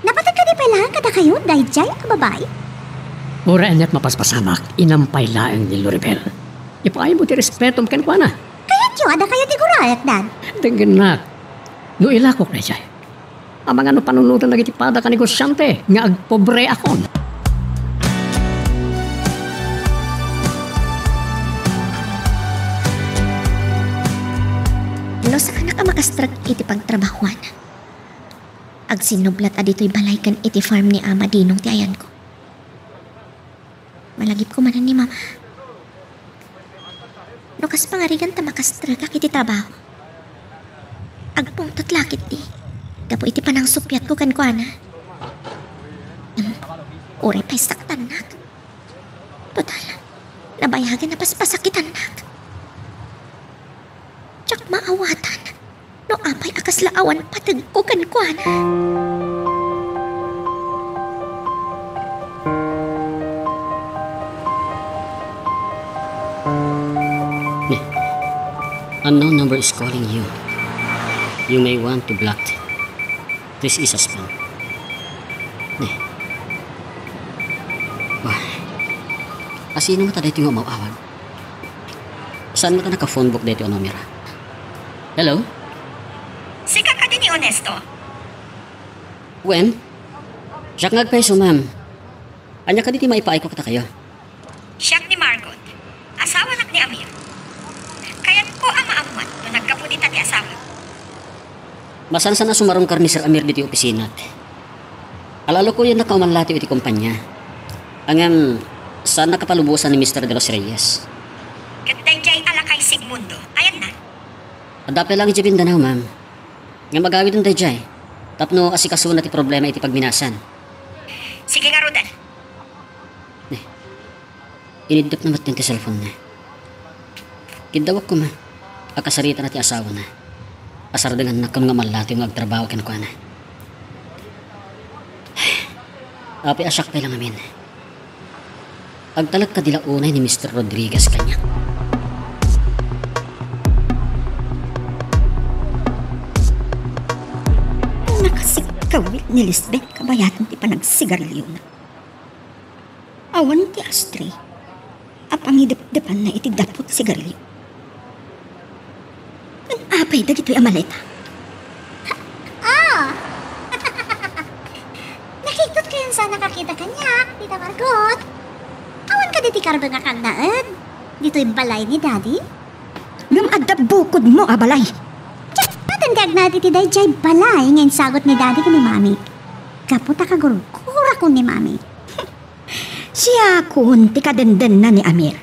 Napateg kadi pay laeng kadakayo daydiay a babai? Uray aniat mapaspasamak, inam pay laeng ni Loribel. Ipaaymo ti respetom kenkuana. Kayatyo a dakayo ti guraek, Dad? Denggennak. No ilakok daydiay, amangan no panunoten dagiti pada a negosiante nga agpobreakon. No saanak a makastrek iti pagtrabahoan, agsinnublat a ditoy balay ken iti farm ni Ama Dinong ti ayanko. Malagipko manen ni Mama. No kas pangarigan ta makastrekak iti trabaho, Agpungtot la ketdi gapu iti panangsuppiatko kenkuana. Ngem, uray pay saktannak. Total, nabayagen a paspasakitannak. Diak maawatan no apay a kasla awan pategko kenkuana. Ne, unknown number is calling you. You may want to block. This is a spam. Ne. Wah. Asino ngata daytoy nga umaw-awag? Saan ngata naka-phone book daytoy a numero? Hello? Sika kadi ni Onesto? Wen? Siak nga agpayso, ma'am. Ania kadi ti maipaayko kadakayo? Siak ni Margot. Asawanak ni Amir. Kayatko a maammuan no naggapu dita ti asawa. Masansan a sumarungkar ni Sir Amir ditoy opisinat. Ala-alukoyennak nga umanlatiw iti kompania. Ngem, saannak a palubosan ni Mister De Los Reyes. Ket daydiay a lakay Sigmundo. Ayanna? Adda pay laeng idiay Mindanao, ma'am. Ngem agawiden daydiay tapno asikasona ti problema iti pagminasan. Sige ngaruden. Ne. Iniddepna met ti cellphone-na. Kiddawak koma a kasaritana ti asawana. Asardengannak kano nga umanlatiw nga agtrabaho kenkuana. Apay a siak pay la ngamin. Agtalek kadi la unay ni Mister Rodriguez kaniak? Nakasigkawil ni Lisbeth kabayatan ti panagsigarilliona. Awan ti ashtray a pangidepdepanna iti dapot sigarilio. Ngem apay dagitoy a maleta? Ah! Nakiktot kayon sa nakakita kaniak, Tita Margot. Awan kadi ti karbeng a kannaed ditoy balay ni Daddy? Ngem adda bukodmo a balay. Diak maten ti agnaed iti daydiay balay nga insagut ni Daddy ken ni Mami. Gapu ta kagurgurakon ni Mami. Siakon ti kadendenna ni Amir.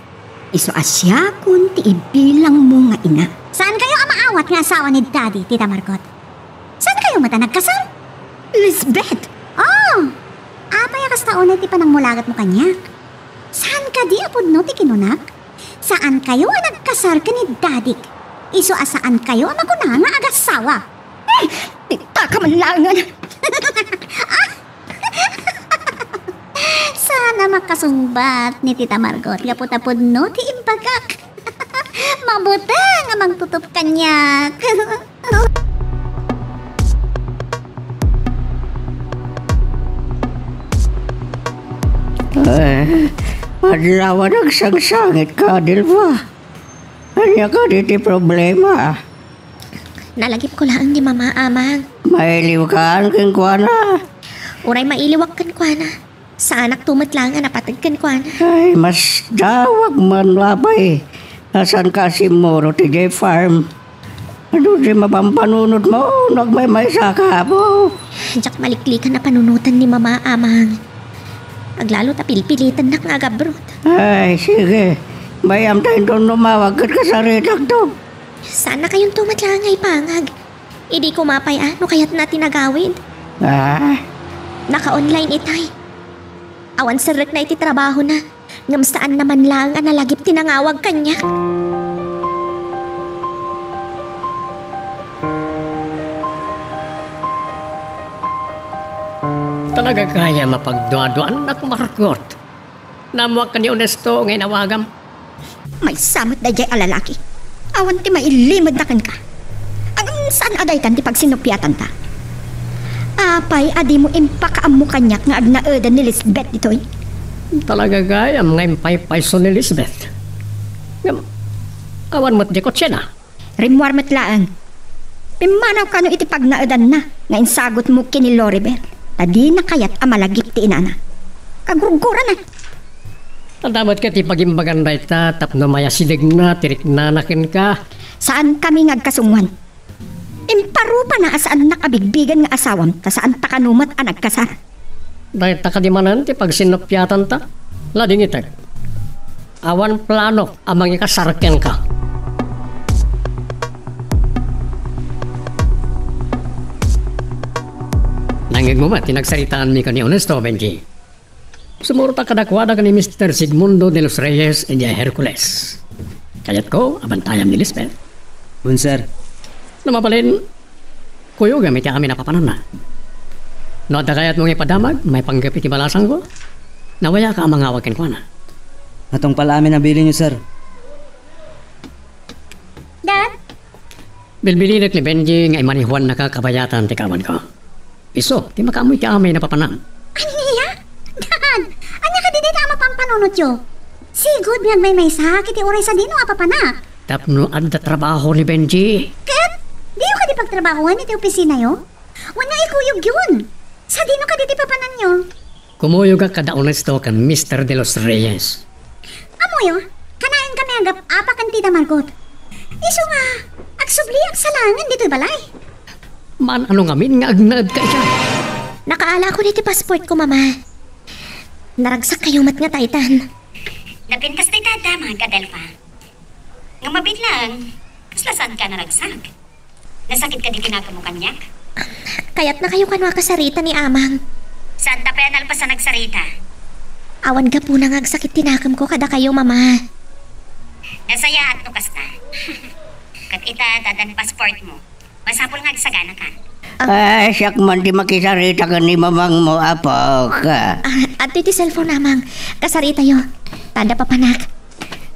Isu a siakon ti ibilangmo nga ina. Saankayo a maawat nga asawa ni Daddy, Tita Margot? Saankayo met a nagkasar? Lisbeth! Oh! Apay a kasta unay ti panangmulagatmo kaniak? Saan kadi a pudno ti kinunak? Saankayo a nagkasar ken ni Daddy. Isu a saankayo a makuna nga agasawa. Hmm, ti taka man laengen. Ah! Saan a makasungbat ni Tita Margot gapu ta pudno ti imbagak. Mabuteng a mangtutup kaniak. Eh, adlaw a nagsangsangitka, Dilva. Ania kadi ti problema? Nalagipko laeng ni Mama, Amang. Mailiwkan kenkuana? Uray mailiwak kenkuana, saanak to met laeng a napateg kenkuana. Ay, masdawak man, apay. Saanka a simmurot idiay farm? Adu ti mapampanunotmo no agmaymaysaka, apo? Diak maliklikan a panunoten ni Mama, Amang. Aglalo ta pilpilitennak nga agabroad. Ay, sige. Bay-amta inton umawag ket kasaritakto. Saannakayonto met laeng a ipangag. Idi koma pay a no kayatna ti nagawid. Ah? Naka-online itay. Awan serrekna iti trabahona, ngem saanna man laeng a nalagip ti nangawag kaniak. Talaga gayam a pagduaduaannak, Margot. Naammoak ken ni Onesto nga inawagam. Maysa met daydiay a lalaki. Awan ti mailimedna kenka. Ngem saan a daytan ti pagsinuppiatanta? Apay a dimo impakaammo kaniak nga agnaedan ni Lisbeth ditoy? Talaga gayam nga impaypayso ni Lisbeth. Ngem, awan met di kotsena. Rimmuar met laeng. Pimmanaw kano iti pagnaedanna nga insagutmo ken ni Loribel, ta dina kayat a malagip ti inana. Kagurgurana. Adda met ket ti pagimbagan dayta tapno mayasidegna ti riknana kenka. Saankami nga agkasungoan. Imparupana a saannak a bigbigen nga asawam ta saanta kano met a nagkasar. Dayta kadi manen ti pagsinnuppiatanta? Ladingitek. Awan planok a mangikasar kenka. Ngem met ti nagsaritaanmi ken ni Honesto, Benji. Sumurot a kadakuada ken ni Mister Sigmundo de los Reyes idiay Hercules. Kayatko a bantayam ni Lisbeth. Wen, sir. No mabalin, kuyogem iti amin a papananna. No adda kayatmo nga ipadamag maipanggep iti balasangko, nawayaak a mangawag kenkuana. Natungpal amin a bilinyo, sir. Dad? Bilbilinek ni Benji nga imanihuannaka kabayatan ti kawanko. Isu ti makaammo iti amin a papanam. Ania? Dad, ania kadi dayta a mapampanunotyo? Sigud nga agmaymaysak iti uray sadino a papanak. Tapno adda trabaho ni Benji. Ket, diyo kadi pagtrabahoan iti opisinayo? Wenno ikuyogyon? Sadino kadi ti papananyo? Kumuyogak kada Honesto ken Mister de los Reyes. Ammoyo, kanayon kami agap-apa ken Tita Margot. Isu nga, agsubliak sa laengen ditoy balay. Maan-ano ngamin nga agnaedka idiay? Nakaala ako iti passportko, Mama. Naragsak kayo met nga taytan. Napintas dayta a damag, Adelfa. Nga mabiit laeng, kasla saanka a naragsak? Nasakit kadi ti nakemmo kaniak? Kayatna kayo kano a kasarita ni Amang. Saanta pay a nalpasan agsarita. Awan gapuna nga agsakit ti nakemko kadakayo, Mama. Nasayaat no kasta. Ket ita, dadan passportmo. Masapul nga agsaganaka. Ay, siak man ti makisarita ken ni mamangmo, apok. Ah, adtoy ti cellphone, Amang. Kasaritayo. Tada papanak.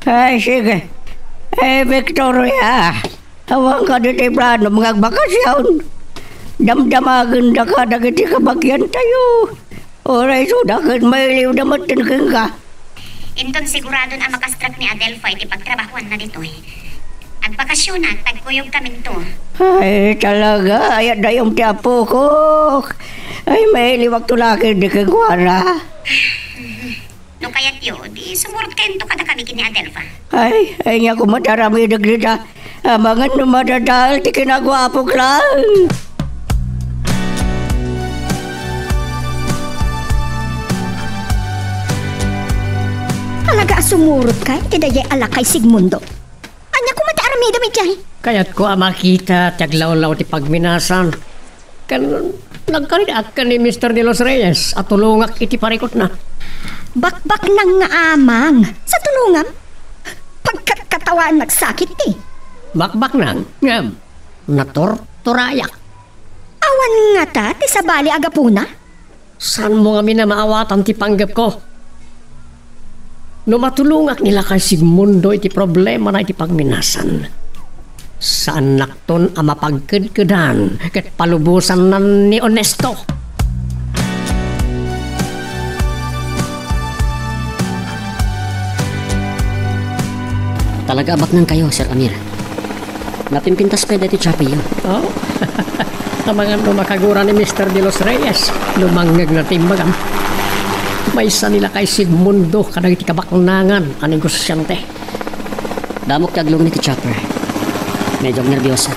Ay, sige. Eh, Victoria, awan kadi ti planom nga agbakasyon? Damdamagenda kadagiti kabagiantayo. Uray isuda ket mailiwda metten kenka. Inton siguradon a makastrak ni Adelfa iti pagtrabahoanna ditoy, agbakasyonak ta agkuyogkaminto. Ay, talaga, ayat dayum ti apokok. Ay, mailiwakto la ketdi kenkuana. No kayatyo, di sumurot kayonto kadakami ken ni Adelfa. Ay, ay, ania koma ti aramidek dita. Amangan no madadael ti kinaguapok laeng. Talaga a sumurotka iti daydiay a lakay, Sigmundo? Ania koma ti aramidem idiay? Kayatko a makita ti aglawlaw ti pagminasan. Ken nagkaridak ken ni Mister De Los Reyes a tulongak iti parikutna. Bakbaknang nga amang, sa tulongam? Pagkatkatawaannak sakit ti. Bakbaknang, ngem natorturayak. Awan ngata ti sabali a gapuna? Saanmo ngamin a maawatan ti panggepko? No matulongak ni lakay Sigmundo iti problemana iti pagminasan, saannakton a mapagkedkedan ket palubosannan ni Onesto. Talaga a baknangkayo, Sir Amir. Napimpintas pay daytoy tsapiyo. Oh? Amangan no makagura ni Mister De Los Reyes, lumangngegna ti imbagam. Maysa ni lakay Sigmundo kadagiti kabaknangan a negosiante. Damok ti aglumi ti chopper. Medyo agnerbiosak.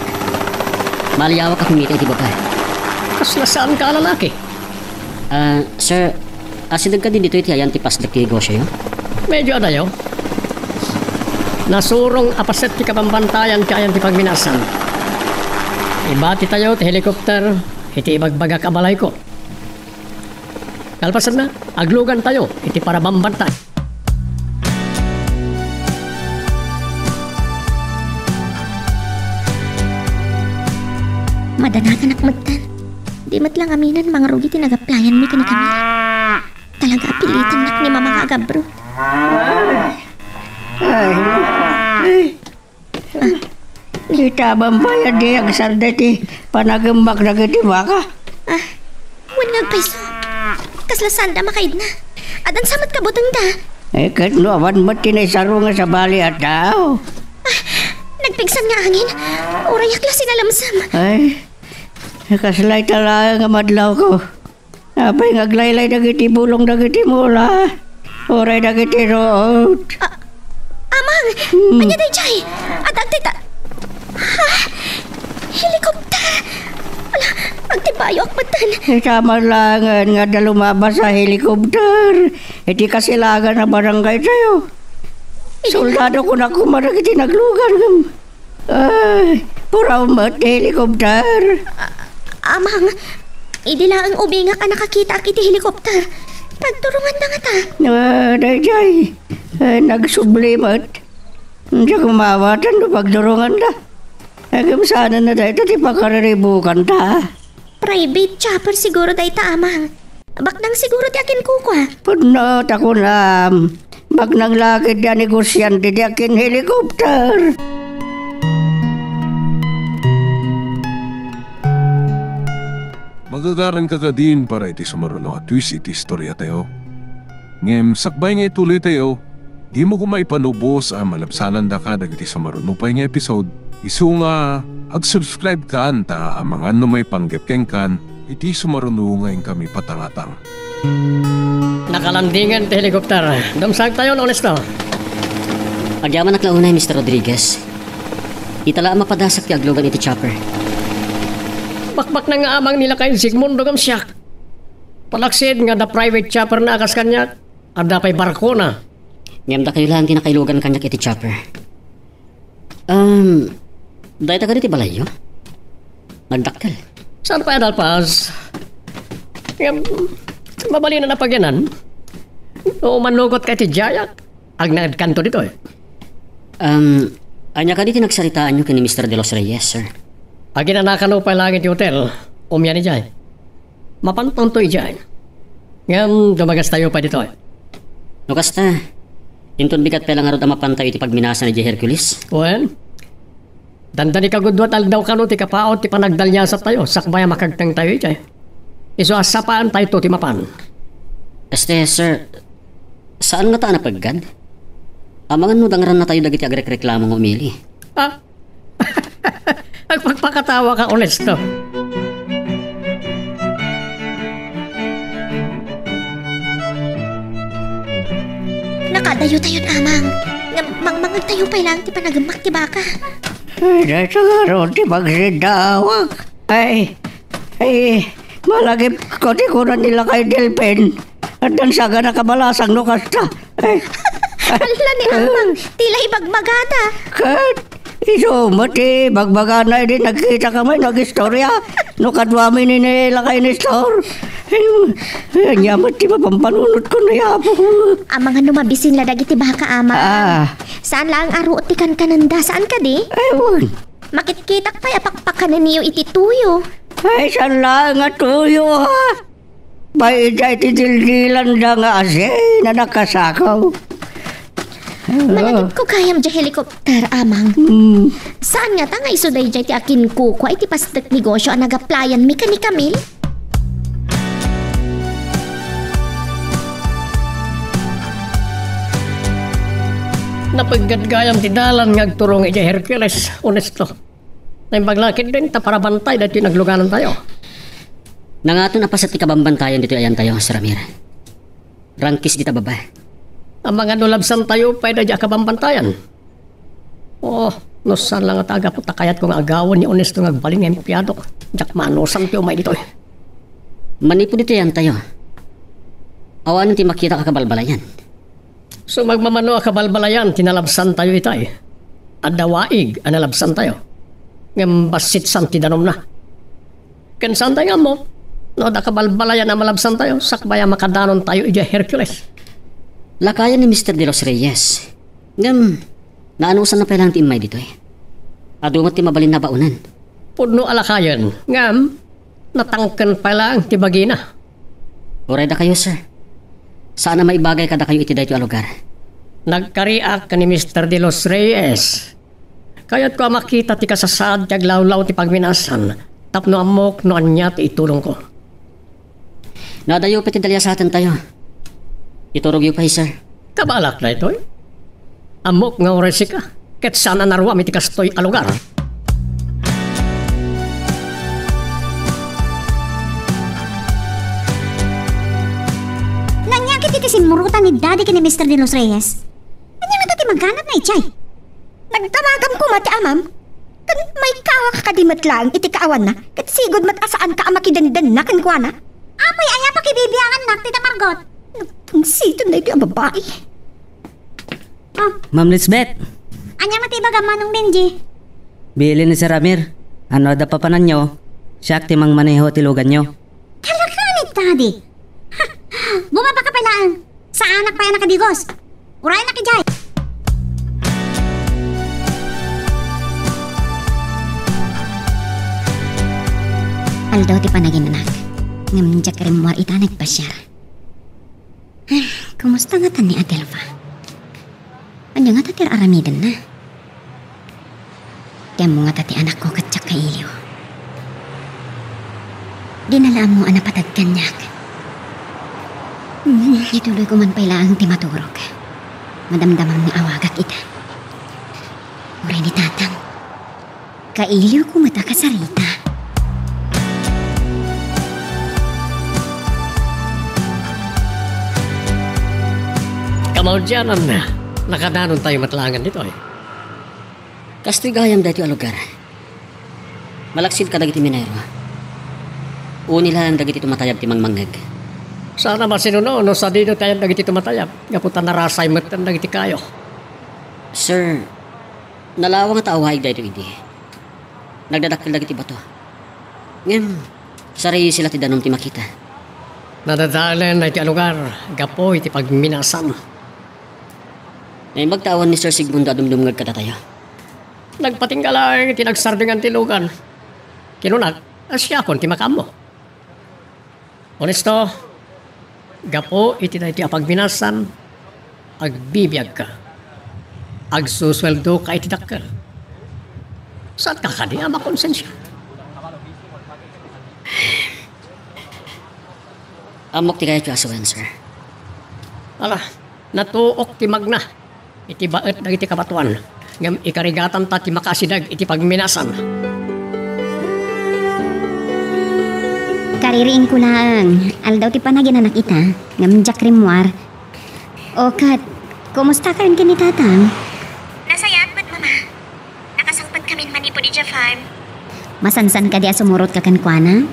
Maliawak a kumita iti babae. Kasla saanka a lalaki? Ah, sir, asideg kadi ditoy ti ayan ti pasdek ti negosioyo? Medyo adayo. Nasurong a paset ti kabambantayan ti ayan ti pagminasan. Ibatitayo ti helicopter iti ibagbagak a balayko. Kalpasanna, aglugantayo iti parabambantay. Madanaganak metten. Di met la ngaminen mangrugi ti nag-applyan mi ken ni Camille. Talaga a pilitannak ni Mama nga agabro. Ay, ay. Dita bambay a di agsarda ti panagembak dagiti baka. Ah, wen nga agpayso. Kasla sanda makaidna. Addan sa met kabutengda. Eh, ket no awan met ti naisaro nga sabali a tao. Ah, nagpigsan nga angin. Urayak la sinalamsam. Ay, kasla ita laeng a madlawko. Apay nga aglaylay dagiti bulong dagiti mula, uray dagiti ruot? A-, Amang! Hmm. Ania daydiay? Adda dayta. Ha? Helicopter! Ala, agtibayoak metten. Ita man laengen nga adda lumabas a helicopter iti kasilagan a barangay tayo. Soldado kunak koma dagiti naglugan ngem Ay, puraw met ti helicopter. A-, Amang, Idi laeng ubingak a nakakitaak iti helicopter, pagturonganda ngata. Ah, daydiay. Ah, nagsubli met. Diak maawatan no pagturonganda. Ngem saan a dayta ti pakariribukanta. Private chopper siguro dayta, Amang. Baknang siguro ti akinkukua. Pudno ta kunam. Baknang la ket ti anegosiante ti akin helicopter. Magagaranka kadin para iti sumaruno a twist iti istoriatayo. Ngem sakbay nga ituloytayo, dimo koma ipanubos a malabsanandaka dagiti sumaruno pay nga episode. Isu nga, ag-subscribe kan ta amangan no maipanggep kenkan iti sumaruno nga inkami patangatang. Nakalandingen ti helicopter. Dumsangtayon, Honesto. Agyamanak la unay, Mister Rodriguez. Ita la a mapadasak ti aglugan iti chopper. Bakbaknang nga Amang ni Lakayen Sigmundo ngem siak. Palaksid nga adda private chopperna a kas kaniak, adda pay barkona. Ngem dakayo laeng ti nakailugan kaniak iti chopper. Um, dayta kadi ti balayyo? Nagdakkel. Saan pay a nalpas? Ngem, mabalin a napagyanan. No manugot ka iti diayak, agnanaedkanto ditoy. Um, ania kadi ti nagsaritaanyo ken ni Mister De Los Reyes, sir? Aginanakano pay laeng iti hotel. Umian idiay. Mapantonto idiay. Ngem dumagastayo pay ditoy. No kasta, inton bigat pay la ngarud a mapantayo iti pagminasan idiay Hercules? Wen, dandani kagudua ti aldaw kano ti kapaut ti panagdaliasantayo sakbay a makagtengtayo idiay. Isu a sapaantayto ti mapan. Este, sir, saan ngata a napeggad? Amangan no dangrannatayo dagiti agrekreklamo nga umili. Ah, agpakpakatawa ka, Honesto. Nakadayotayon, Amang. Nga mangmangegtayo pay laeng ti panagummak ti baka. Ay, dayta ngarud ti pagsiddaawak. Ay, ay, malagipko ti kuna ni Lakay Delfin. Addan sagan a kabalasang no kasta. Ay. Alla ni Amang, ti la ibagbagana. Ket isu met ti ibagbagana idi nagkitaka met no agistorya no kaduami ni, ni Lakay Nestor. Ay, ania met ti mapampanunotko, Apo. Amangan no mabisin la dagiti baka, Amang. Ah. Saan laeng a ruot ti kankanenda, saan kadi? Ay, wen. Makitkitak pay a pakpakanenyo iti tuyo. Ay, saan laeng a tuyo, ha? Pay idiay ti dildilanda nga asin a nakasakaw. Malagipko gayam diay helikopter, Amang. Hmm. Saan ngata nga isu daydiay ti akinkukua iti pastek negosio a nagaplayanmi ken ni Camille? Napeggad gayam ti dalan nga agturong idiay Hercules, Honesto. Naimbag la ketdin ta parabantay daytoy nagluganantayo. Nangaton a paset ti kabambantayan ditoy ayantayo, Sir Amir. Rangkis dita baba. Amangan no labsantayo pay daydiay a kabambantayan. Oh, no saan la ngata a gapu ta kayatko nga agawen ni Honesto nga agbalin nga empleyado. Diak maanusam ti umay ditoy. Manipud ditoy ayantayo, awanen ti makitak a kabalbalayan. Sumagmamano a kabalbalayan ti nalabsantayo itay. Adda waig a nalabsantayo. Ngem bassit san ti danumna. Ken saantay nga ammo no adda kabalbalayan a malabsantayo sakbay a makadanontayo idiay Hercules. Lakayen ni Mister De Los Reyes. Ngem, naanusanna pay laeng ti immay ditoy. Adu met ti mabalin a baonen. Pudno a lakayen, ngem natangken pay laeng ti bagina. Uray dakayo, sir. Saan a maibagay kadakayo iti daytoy a lugar. Nagkariak ken ni Mister De Los Reyes. Kayatko a makita ti kasasaad ti aglawlaw ti pagminasan tapno ammok no ania ti itulongko. No adayo pay ti daliasatentayo, iturogyo pay, sir. Kabalak daytoy. Ammok nga uray sika ket saan a naruam iti kastoy a lugar. Naniak iti simmurutan ni Daddy ken ni Mister De Los Reyes. Ania ngata ti maganabna idiay? Nagdamagam koma ti amam. Ken maikawak kadi met laeng iti kaawanna, ket sigud met a saanka a makidendenna kenkuana. Apay, aya pakibibiangannak ti tamargot? Nagtungsiton daytoy a babai. Ah. Ma'am Lisbeth! Ania met ti ibagam, Manong Benji? Bilin ni Sir Amir, no adda papananyo, siak ti mangmaneho ti luganyo. Daddy. Ha! Bumaba ka pay laeng. Saanak pay a nakadigos. Urayenak idiay. Aldaw ti panaginanak. Ngem diak rimmuar ita nagpasiar. Ah, kumusta ngata ni Adelfa? Ania ngata ti ar-aramidenna? Ti ammo ngata ti anakko ket diak kailiw. Dina la ammo a napateg kaniak. Hmm, ituloyko man pay laeng ti maturog. Madamdamam nga awagak ita. Uray ni Tatang. Kailiwko met a kasarita. Kamaudiananna, nakadanontayo met laengen ditoy. Kastoy gayam daytoy a lugar. Malaksid kadagiti minero. Uni laeng dagiti tumatayab ti mangmangngeg. Saan a masinuno no sadino ti ayan dagiti tumatayab, gapu ta narasay metten dagiti kayo. Sir, nalawang ta awaig daytoy idi. Nagdadakkel dagiti bato. Ngem, sarisi la ti danum ti makita. Nadadaelen daytoy a lugar gapu iti pagminasan. Naimbag ta awan ni Sir Sigmundo a dumdumngeg kadatayo. Nagpatingga laeng iti nagsardeng ti lugan. Kinunak a siakon ti makaammo. Honesto, gapu iti daytoy a pagminasan, agbibiagka. Agsusueldoka iti dakkel. Saanka kadi a makonsensia? Ammok ti kayatyo a sawen, sir. Ala, natuok ti magna iti baet dagiti kabatoan, ngem ikarigatanta ti makaasideg iti pagminasan. Kaririingko laeng, aldaw ti panaginanak ita, ngem diak rimmuar. O ket, kumusta kayon ken ni Tatang? Nasayaat met, Mama. Nakasangpet kamin manipud idiay farm. Masansan kadi a sumurotka kenkuana?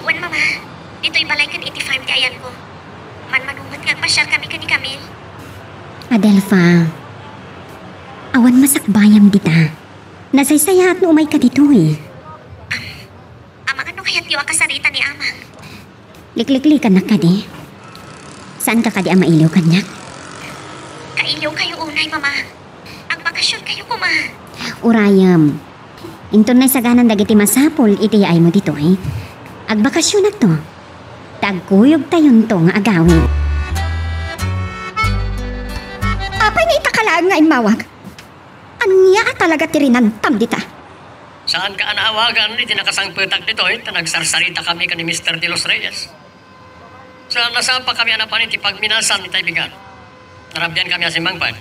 Wen, Mama. Ditoy balay ken iti farm ti ayanko. Manmano met nga agpasiar kami ken ni Camille. Adelfa, awan masakbayam dita. Nasaysayaat no umayka ditoy. Amangan no kayatyo a kasarita ni Amang. Likliklikannak kadi? Saanka kadi a mailiw kaniak? Kailiwkayo unay, Mama. Agbakasionkayo koma. Urayem. Inton naisaganan dagiti masapul iti yaaymo ditoy, agbakasionakto. Ta agkuyogtayonto nga agawid. Apay nga ita ka laeng nga immawag? Ania a talaga ti rinantam dita? Saanka a naawagan iti nakasangpetak ditoy ta nagsarsarita kami ken ni Mister De Los Reyes. Saan a sapa kami a napan iti pagminasan itay bigat. Narabian kami a simmangpet.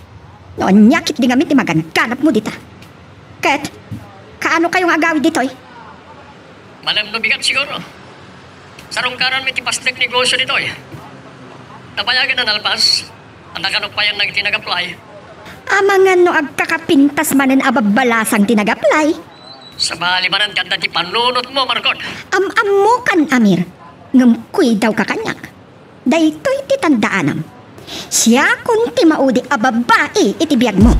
No ania ketdi ngamin ti maganganapmo dita? Ket, kaano kayo nga agawid ditoy? Malem no bigat siguro. Sarungkaranmi ti pasnek negosyo ditoy. Nabayagen a nalpas, anda kano payen nagiti nag-apply? Amangan no agkakapintas manen a babbalasang ti nag-apply. Sabali manen ti adda ti panunotmo, Marcon. Am-ammokan, Amir. Ngem kuidawka kaniak. Daytoy ti tandaanam. Siakon ti maudi a babbai iti biagmo.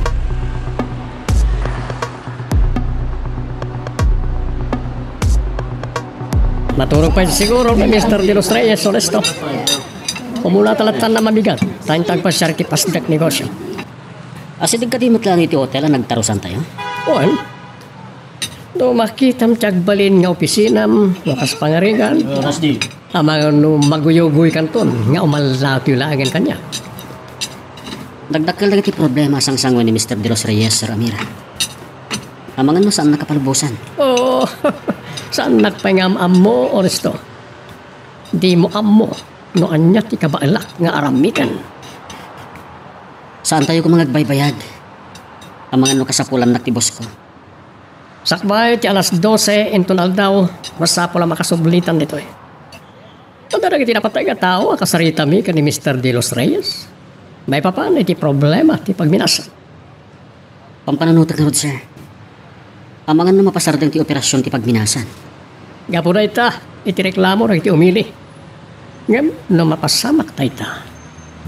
Maturog pay siguro ni Mister De Los Reyes, honesto. Umuna ta lattan a mabigat, ta inta agpasiar iti pasnek negosyo. Asideg kadi met laeng iti hotel a nagtarusantayo? Wen, no makitam ti agbalin nga opisinam, no kas pangarigan, amangan no maguyugoykanton nga umallatoy laengen kaniak. Dakdakkel dagiti problema a sangsangoen ni Mister De Los Reyes, Sir Amir. Amangan no saan nakapalubbosan. Oo, saannak pay nga am-ammo, Honesto. Dimo ammo no ania ti kabaelak nga aramiden. Saantayo koma nga agbaybayag. Amangan no kasapulannak ti bossko. Sakbay ti alas dose inton aldaw, masapul a makasublitan ditoy. Adda dagiti napateg a tao a kasaritami ken ni Mister De Los Reyes. Maipapan iti problema ti pagminasan. Pampanunotek ngarud, sir. Amangan no mapasardeng ti operasion ti pagminasan. Gapu dayta, iti reklamo dagiti umili. Ngem no mapasamak dayta,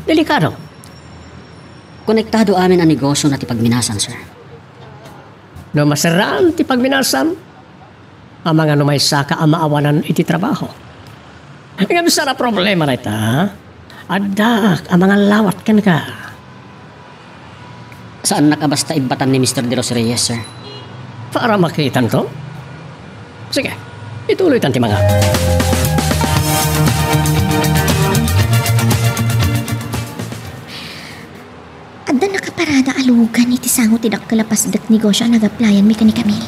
delikado. Konektado amin a negosio na ti pagminasan, sir. No maserraan ti pagminasan, amangan no maysaka a maawanan iti trabaho. Ngem saan a problema dayta, ha? Addaak a mangallawat kenka. Saannak a basta ibbatan ni Mister De Los Reyes, sir. Para makitanto? Sige, ituloytan ti manga. Adda nakaparada a lugan iti sango ti dakkel a pasdek negosio a nag-applyan mi ken ni Camille.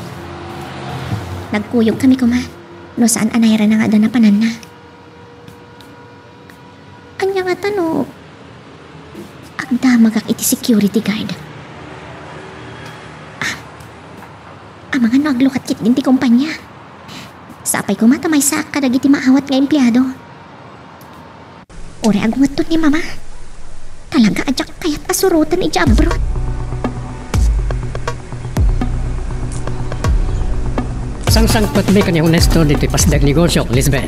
Nagkuyog kami koma no saan a nairana nga adda napananna. Ania ngata no agdamagak iti security guard? Ah, amangan no aglukat ketdin ti kompania. Sapay koma ta maysaak kadagiti maawat nga empleado. Uray agungetton ni Mama. Talaga a diak kayat a suroten idiay abroad. Sangsangpetmi ken ni Honesto ditoy pasdek negosio, Lisbeth.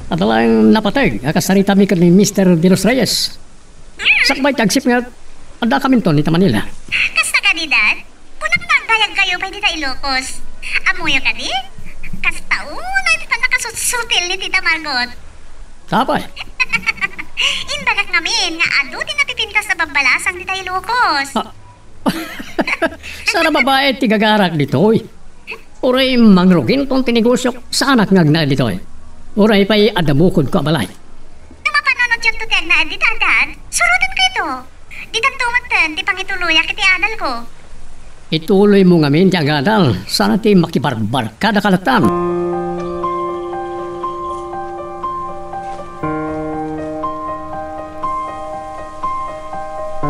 Adda laeng napateg a kasaritami ken ni Mister De Los Reyes. Sakbay ti agsipnget, addakaminton ita Manila. Kasta kadi, Dad? Kunak nga agdayagkayo pay dita Ilocos. Ammoyo kadi? Kasta unay ti pannakasutsutil ni Tita Margot. Apay? Imbagak ngamin nga adu ti napipintas a babbalasang dita Ilocos. Ah. Saan a babai ti gagarak ditoy? Uray mangruginton ti negosiok, saanak nga agnaed ditoy. Uray pay adda bukodko a balay. No mapan no diakto ti agnaed dita, Dad, surotenko ito. Ditanto metten ti pangituloyak iti adalko. Ituloymo ngamin ti agadal, saan a ti makibarbarkada ka latta.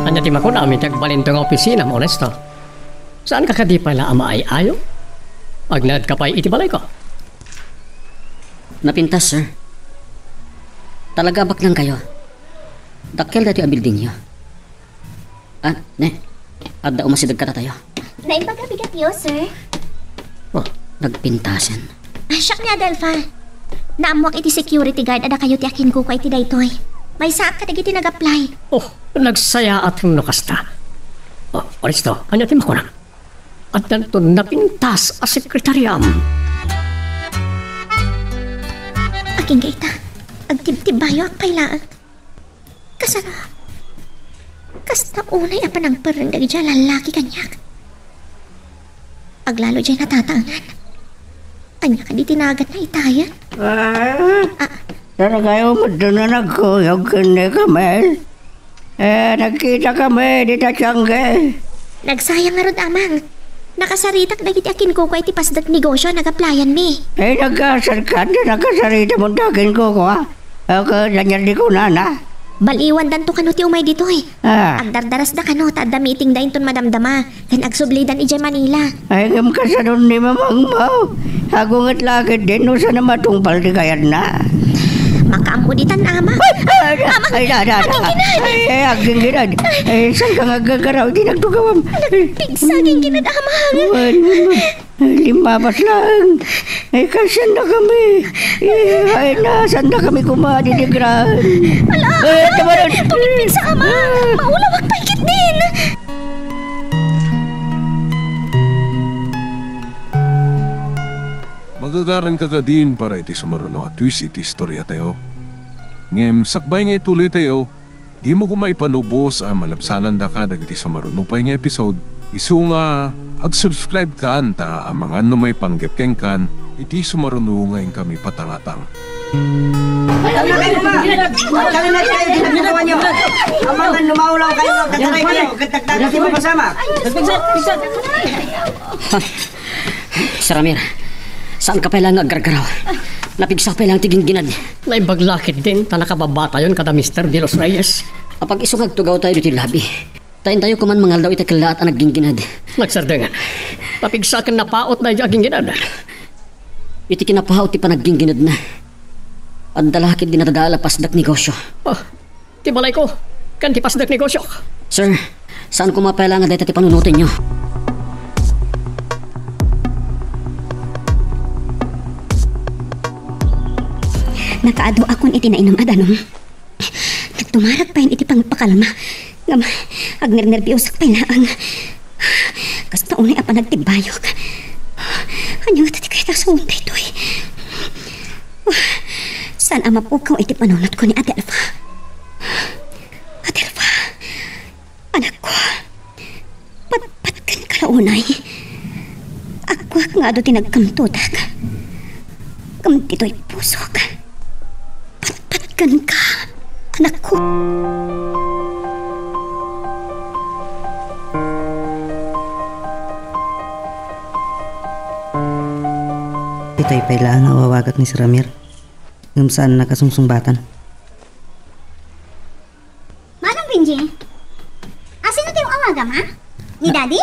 Ania ti makunam iti agbalinto nga opisinam, Honesto? Saanka kadi pay la a maay-ayo? Agnaedka pay iti balayko? Napintas, sir. Talaga a baknangkayo. Dakkel daytoy a buildingyo. Ah, ne. Adda umasideg kadatayo. Naimbag a bigatyo, sir. Oh, nagpintasen. Ah, siak ni Adelfa. Naammoak iti security guard a dakayo ti akinkukua iti daytoy. Maysaak kadagiti nag-apply. Oh, nagsayaat no kasta. Oh, Honesto, ania ti makuna? Addanto napintas a sekretariam. Agingga ita, agtibtibayoak pay laeng. Kasano? Kasta unay a panangperreng dagiti a lallaki kaniak. Aglalo diay natataengan. Ania kadi ti naganna itayen? Ah, ah. Talaga met a nagkuyog ken ni Camille. Eh, nagkitakami dita Tiangge. Nagsayang ngarud, Amang. Nakasaritak dagiti akinkukua iti pasdek negosio a nag-applyan mi. Eh, nagkasarkan ti nakasaritam dagiti akinkukua. Ket ania ti kunana? Baliwandanto kano ti umay ditoy. Ah. Agdardarasda kano ta adda meetingda inton madamdama ken agsublidan idiay Manila. Ay, ngem kasano ni mamangmo? Agunget la ketdin no saan a matungpal ti kayatna. Makaammo ditan, Ama. Ay, ay, Ama, ay, da, da, da. Agingginad. Ay, ay, agingginad. Ay, saanka nga aggargaraw iti nagtugawam? Nagpigsa, agingginad, Ama. Wen, wen, wen. Ay, limmabas laeng. Ay, kasanda kami. Ay, ay, na, sanda kami kumadi di gran. Ala, ay, tamanan. Pagpigsa, Ama. Maulawak pay ketdin. Magagaranka kadin para iti sumaruno a twist iti istoriatayo. Ngem sakbay nga ituloytayo, dimo koma ipanubos a malabsanandaka dagiti sumaruno pay nga episode, isu nga ag-subscribe kan ta amangan no maipanggep kenkan iti sumaruno nga inkami patangatang. Amangan no maulaw kayo, kataray kayo, ket dagdagan ti mapasamak. Sir Ramir, saanka pay laeng nga aggargaraw? Napigsa pay laeng ti gingginad. Naimbag la ketdin ta nakababatayon kada Mister De Los Reyes. Apag-isu nga agtugawtayo ditoy lobby. Ta intayo koman mangaldaw iti kellaat a naggingginad. Nagsardeng. Napigsa ken napaut daydiay a gingginad. Iti kinapaut ti panaggingginadna, adda la ketdi nadadael a pasdek negosio. Ah, ti balayko, ken ti pasdek negosiok. Sir, saan koma pay laeng nga dayta ti panunotenyo. Nakaadu akon iti nainum a danum. Nagtumarag payen iti pangpakalma. Ngem agnernerbiosak pay laeng. Kasta unay a panagtibayok. Ania ngata ti kayat a sawen daytoy? Saan a mapukaw iti panunotko ni Adelfa. Adelfa, anakko, patpatgenka la unay. Agguak nga adu ti nagkamtutak. Ngem ditoy pusok, patpatgenka, anakko. Itay pay laeng a awawagak ni Sir Amir. Ngem saan a nakasungsungbatan. Manong Benji, asino ti awagam, ha? Ni Daddy?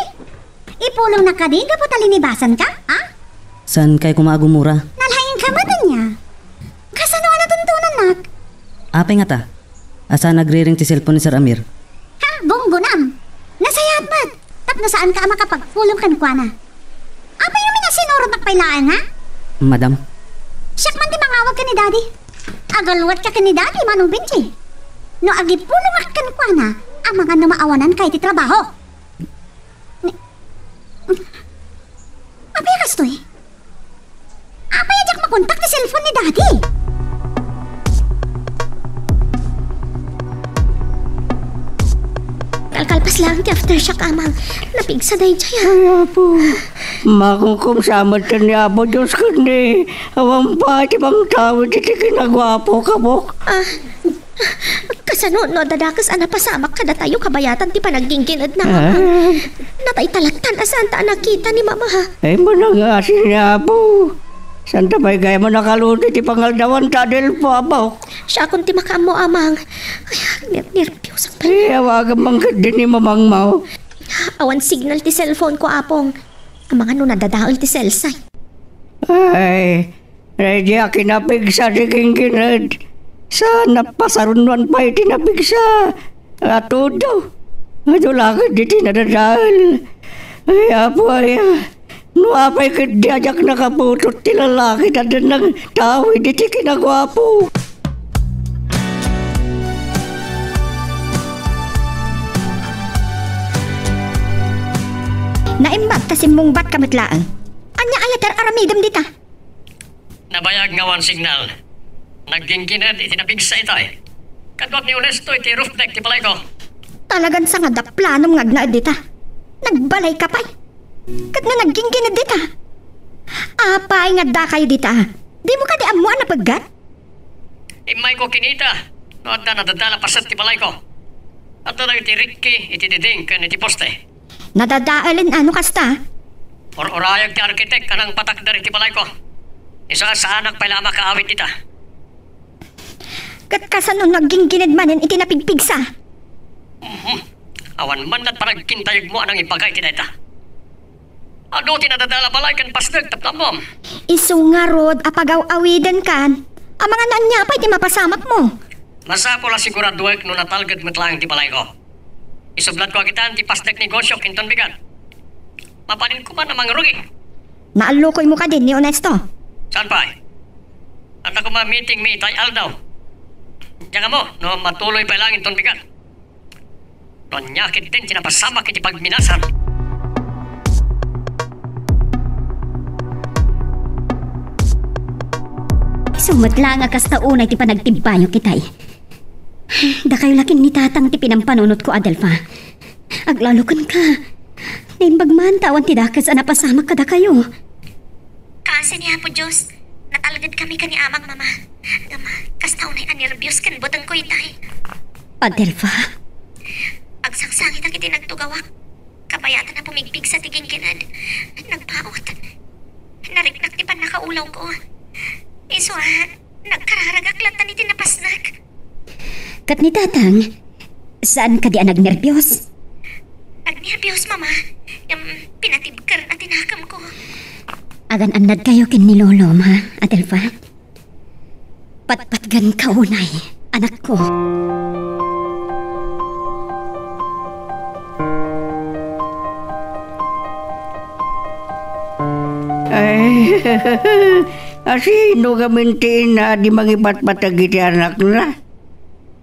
Ipulongnak kadi gapu ta linibasanka, ha? Saan kay koma a gumura? Nalaingka met ania? Kasano a natuntonannak? Apay ngata? Asa nagriring ti cellphone ni Sir Amir? Ha, bunggonam! Nasayaat met! Tapno saanka a makapagpulong kenkuana. Apay ngamin a sinurotnak pay laeng, ha? Madam. Siak man ti mangawag ken ni Daddy. Agalwatka ken ni Daddy, Manong Benji. No agipulongak kenkuana, amangan no maawananka iti trabaho. Ni-, apay a kastoy? Apay a diak makontak ti cellphone ni Daddy? Kalkalpas laeng ti aftershock, Amang. Napigsa daydiay, a. Ay, Apo. Makukum sa met ken ni Apo Dios ken ni awan pay ti mangtawid iti kinaguapo, kabok. Ah, kasano no adda dakes a napasamak kadatayo kabayatan ti panaggingginedna, Amang? Ah. Natay talatan a saanta a nakita ni Mama. Ay, manangasin ni Apo. Saanta pay gayam a nakalunod iti pangaldawanta, Adelfa, Apo. Siakon ti makaammo, Amang. Ay, ner-, nerbiosang pay. Eh, awagam man ketdi ni Mamangmo. Awan signal ti cellphone ko, Apong. Amangan no nadadael ti cellsite. Ay, daydiay a kinapigsa ti ginggined. Sa napasarunnuan pay ti napigsa. Atudo. Adu la ketdi ti nadadael. Ay, Apo, ay, ah. No apay ketdi a diak nakaputot ti lalaki ta adda nangtawid iti kinaguapo. Naimbag ta simmungbatka met laeng. Ania aya ti ar-aramidem dita? Nabayag nga awan signal. Nagginggined iti napigsa itay. Kaduak ni Onesto iti roof deck ti balayko. Talagan sangad a planom nga agnaed dita. Nagbalayka pay. Ket no nagginggined dita, apay nga addakayo dita? Dimo kadi ammo a napeggat? Immayko kinita no adda nadadal a paset ti balayko. Adda dagiti rikki iti diding ken iti poste. Nadadaelen a no kasta? Ur-urayag ti arkitek a nangpatakder iti balayko. Isu a saanak pay la a makaawid dita. Ket kasano no agginggined manen iti napigpigsa? Mhm. Awan man lat panagkintayegmo a nangibaga iti dayta. Adu ti nadadal a balay ken pasdek tapno ammom. Isu ngarud a pagaw-awidenkan, amangan no ania pay ti mapasamakmo. Masapul a siguraduek no natalged met laeng ti balayko. Isublatko a kitaan ti pasdek negosyok inton bigat. Mabalin koma a mangrugi. Naallukoymo kadi ni Onesto? Saan pay? Adda koma meeting mi itay aldaw. Diak ammo no matuloy pay laeng inton bigat. No ania ketdin ti napasamak iti pagminasam. Isu met laeng a kasta unay ti panagtibbayok itay. Dakayo la ken ni Tatang ti pinampanunotko, Adelfa. Aglalo kenka. Naimbag man ta awan ti dakes a napasamak kadakayo. Kaasi ni Apo Dios, natalgedkami ken ni Amang, Mama. Ngem kasta unay a nerbios ken butengko itay. Adelfa? Agsangsangitak iti nagtugawak. Kabayatan a pumigpigsa ti ginggined. Nagpaut. Nariknak ti pannakaulawko. Isu a, nagkararagak latta iti napasnek. Ket ni Tatang, saan kadi a nagnerbios? Nagnerbios, Mama. Ngem pinatibkerna ti nakemko. Agan-annadkayo ken ni Lolom, ha, Adelfa? Patpatgenka unay, anakko. Ay, asino ngamin ti ina a di mangipatpateg iti anakna?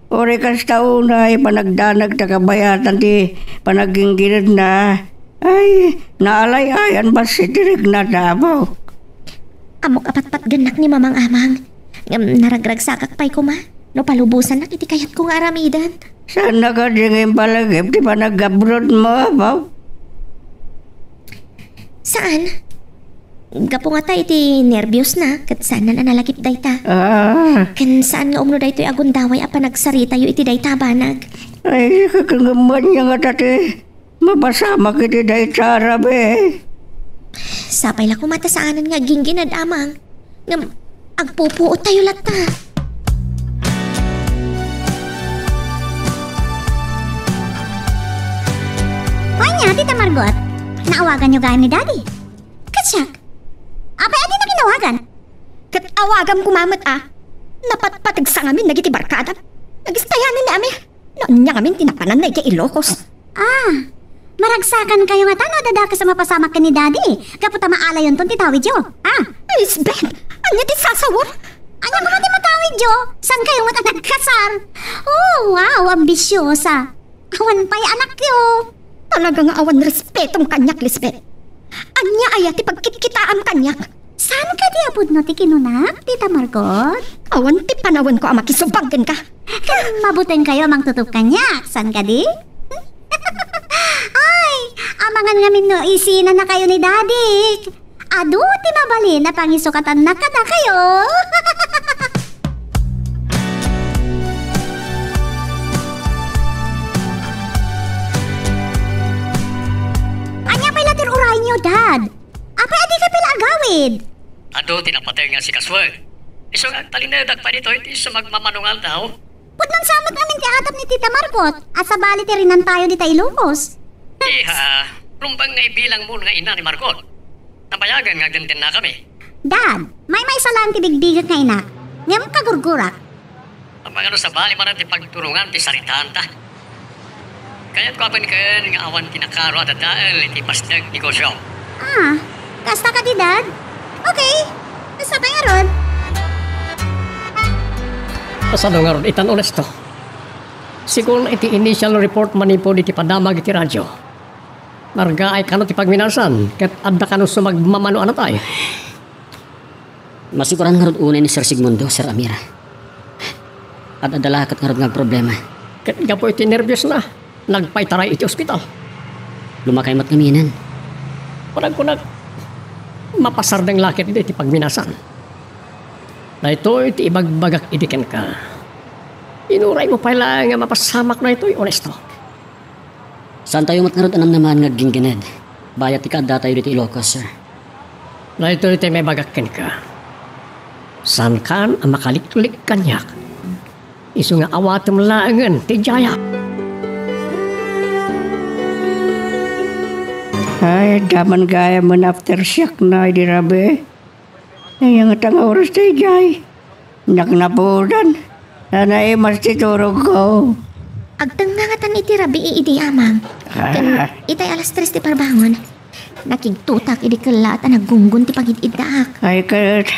Uray kasta unay panagdanag ta kabayatan ti panagingginedna. Ay, naalay-ayan bassit ti rikna, Apo. Ammok a patpatgennak ni Mamang, Amang. Ngem naragragsakak pay koma no palubosannak iti kayatko nga aramiden. Saannak a di nga impalagip ti panag-abroad mo, apo? Saan? Gapu ngata iti nerbiosna, ket saanna a nalagip dayta. Ah. Ken saan nga umno daytoy a gundaway a panagsaritayo iti dayta a banag. Ay, kakangaman niya ngata ti mapasamak iti dayta a rabii. Sapay la koma ta saanen nga agginggined, Amang. Ngem, agpupuottayo latta. Ania, Tita Margot? Naawaganyo gayam ni Daddy? Ket siak? Apay a dina kinawagan? Ket awagam koma met a napatpateg sa ngamin dagiti barkadam. Nagistayanan ni ami. No ania ngamin ti napananna idiay Ilocos. Ah, maragsakankayo ngata no adda dakes a mapasamak ken ni Daddy, gapu ta maalayonton ti tawidyo. Ah. Lisbeth, ania ti sasawer? Ania koma ti matawidyo? Saankayo met a nagkasar? Oh, wow, ambisiosa. Awan pay anakyo. Talaga nga awan respetom kaniak, Lisbeth. Ania aya ti pagkitkitaam kaniak? Saan kadi a pudno ti kinunak, Tita Margot? Awan ti panawenko a makisubang kenka. Ken mabutengkayo a mangtutup kaniak, saan kadi? Ay, amangan ngamin no isinanakayo ni Daddy. Adu ti mabalin a pangisukatanna kadakayo. Ania pay la ti ur-urayyo, Dad? Apay a dika pay la agawid? Adu ti napateg nga asikasuen. Isu nga agtalinedak pay ditoy ti isu nga agmamano nga aldaw. Pudnon sa met ngamin ti atap ni Tita Margot, a sabali ti rinantayo dita Ilocos. Iha, rumbeng nga ibilangmo nga ina ni Margot. Nabayagen nga agdendennakami. Dad, maymaysa laeng ti bigbigek nga inak, ngem kagurgurak. Amangan no sabali manen ti pagturungan ti saritanta. Kayatko a ken nga awan ti nakaro a dadael iti pasdek negosio. Ah, kasta kadi, Dad? Okay. Kasta pay ngarud. Kasano ngarud itan, Onesto? Sigun iti initial report manipud iti padamag iti radio, margaay kano ti pagminasan ket adda kano sumagmamano a natay. Masiguran ngarud unay ni Sir Sigmundo, Sir Amir. Ad-adda la ket ngarud nga agproblema. Ket gapu iti nerbiosna, nagpaitaray iti ospital. Lumakay met ngaminen. Panagkunak, mapasardeng la ketdi ti pagminasan. Daytoy ti ibagbagak idi kenka. Inuraymo pay laeng nga mapasamak daytoy, Onesto. Saantayo met ngarud a namnamaen nga agginggined, bayat ti kaaddatayo ditoy Ilocos, sir. Daytoy ti maibagak kenka. Saankan a makaliklik kaniak. Isu nga awatem laengen ti diayak. Ay, daman gayam met aftershokna idi rabii. Ay, ania ngata nga oras daydiay? Naknapudan. Naimas ti turogko. Agtengnga ngatan iti rabii idi, Amang. Ah. Ken itay alas tres ti parbangon. Nakigtutak idi kellaat a naggunggon ti pagid-iddaak. Ay, ket,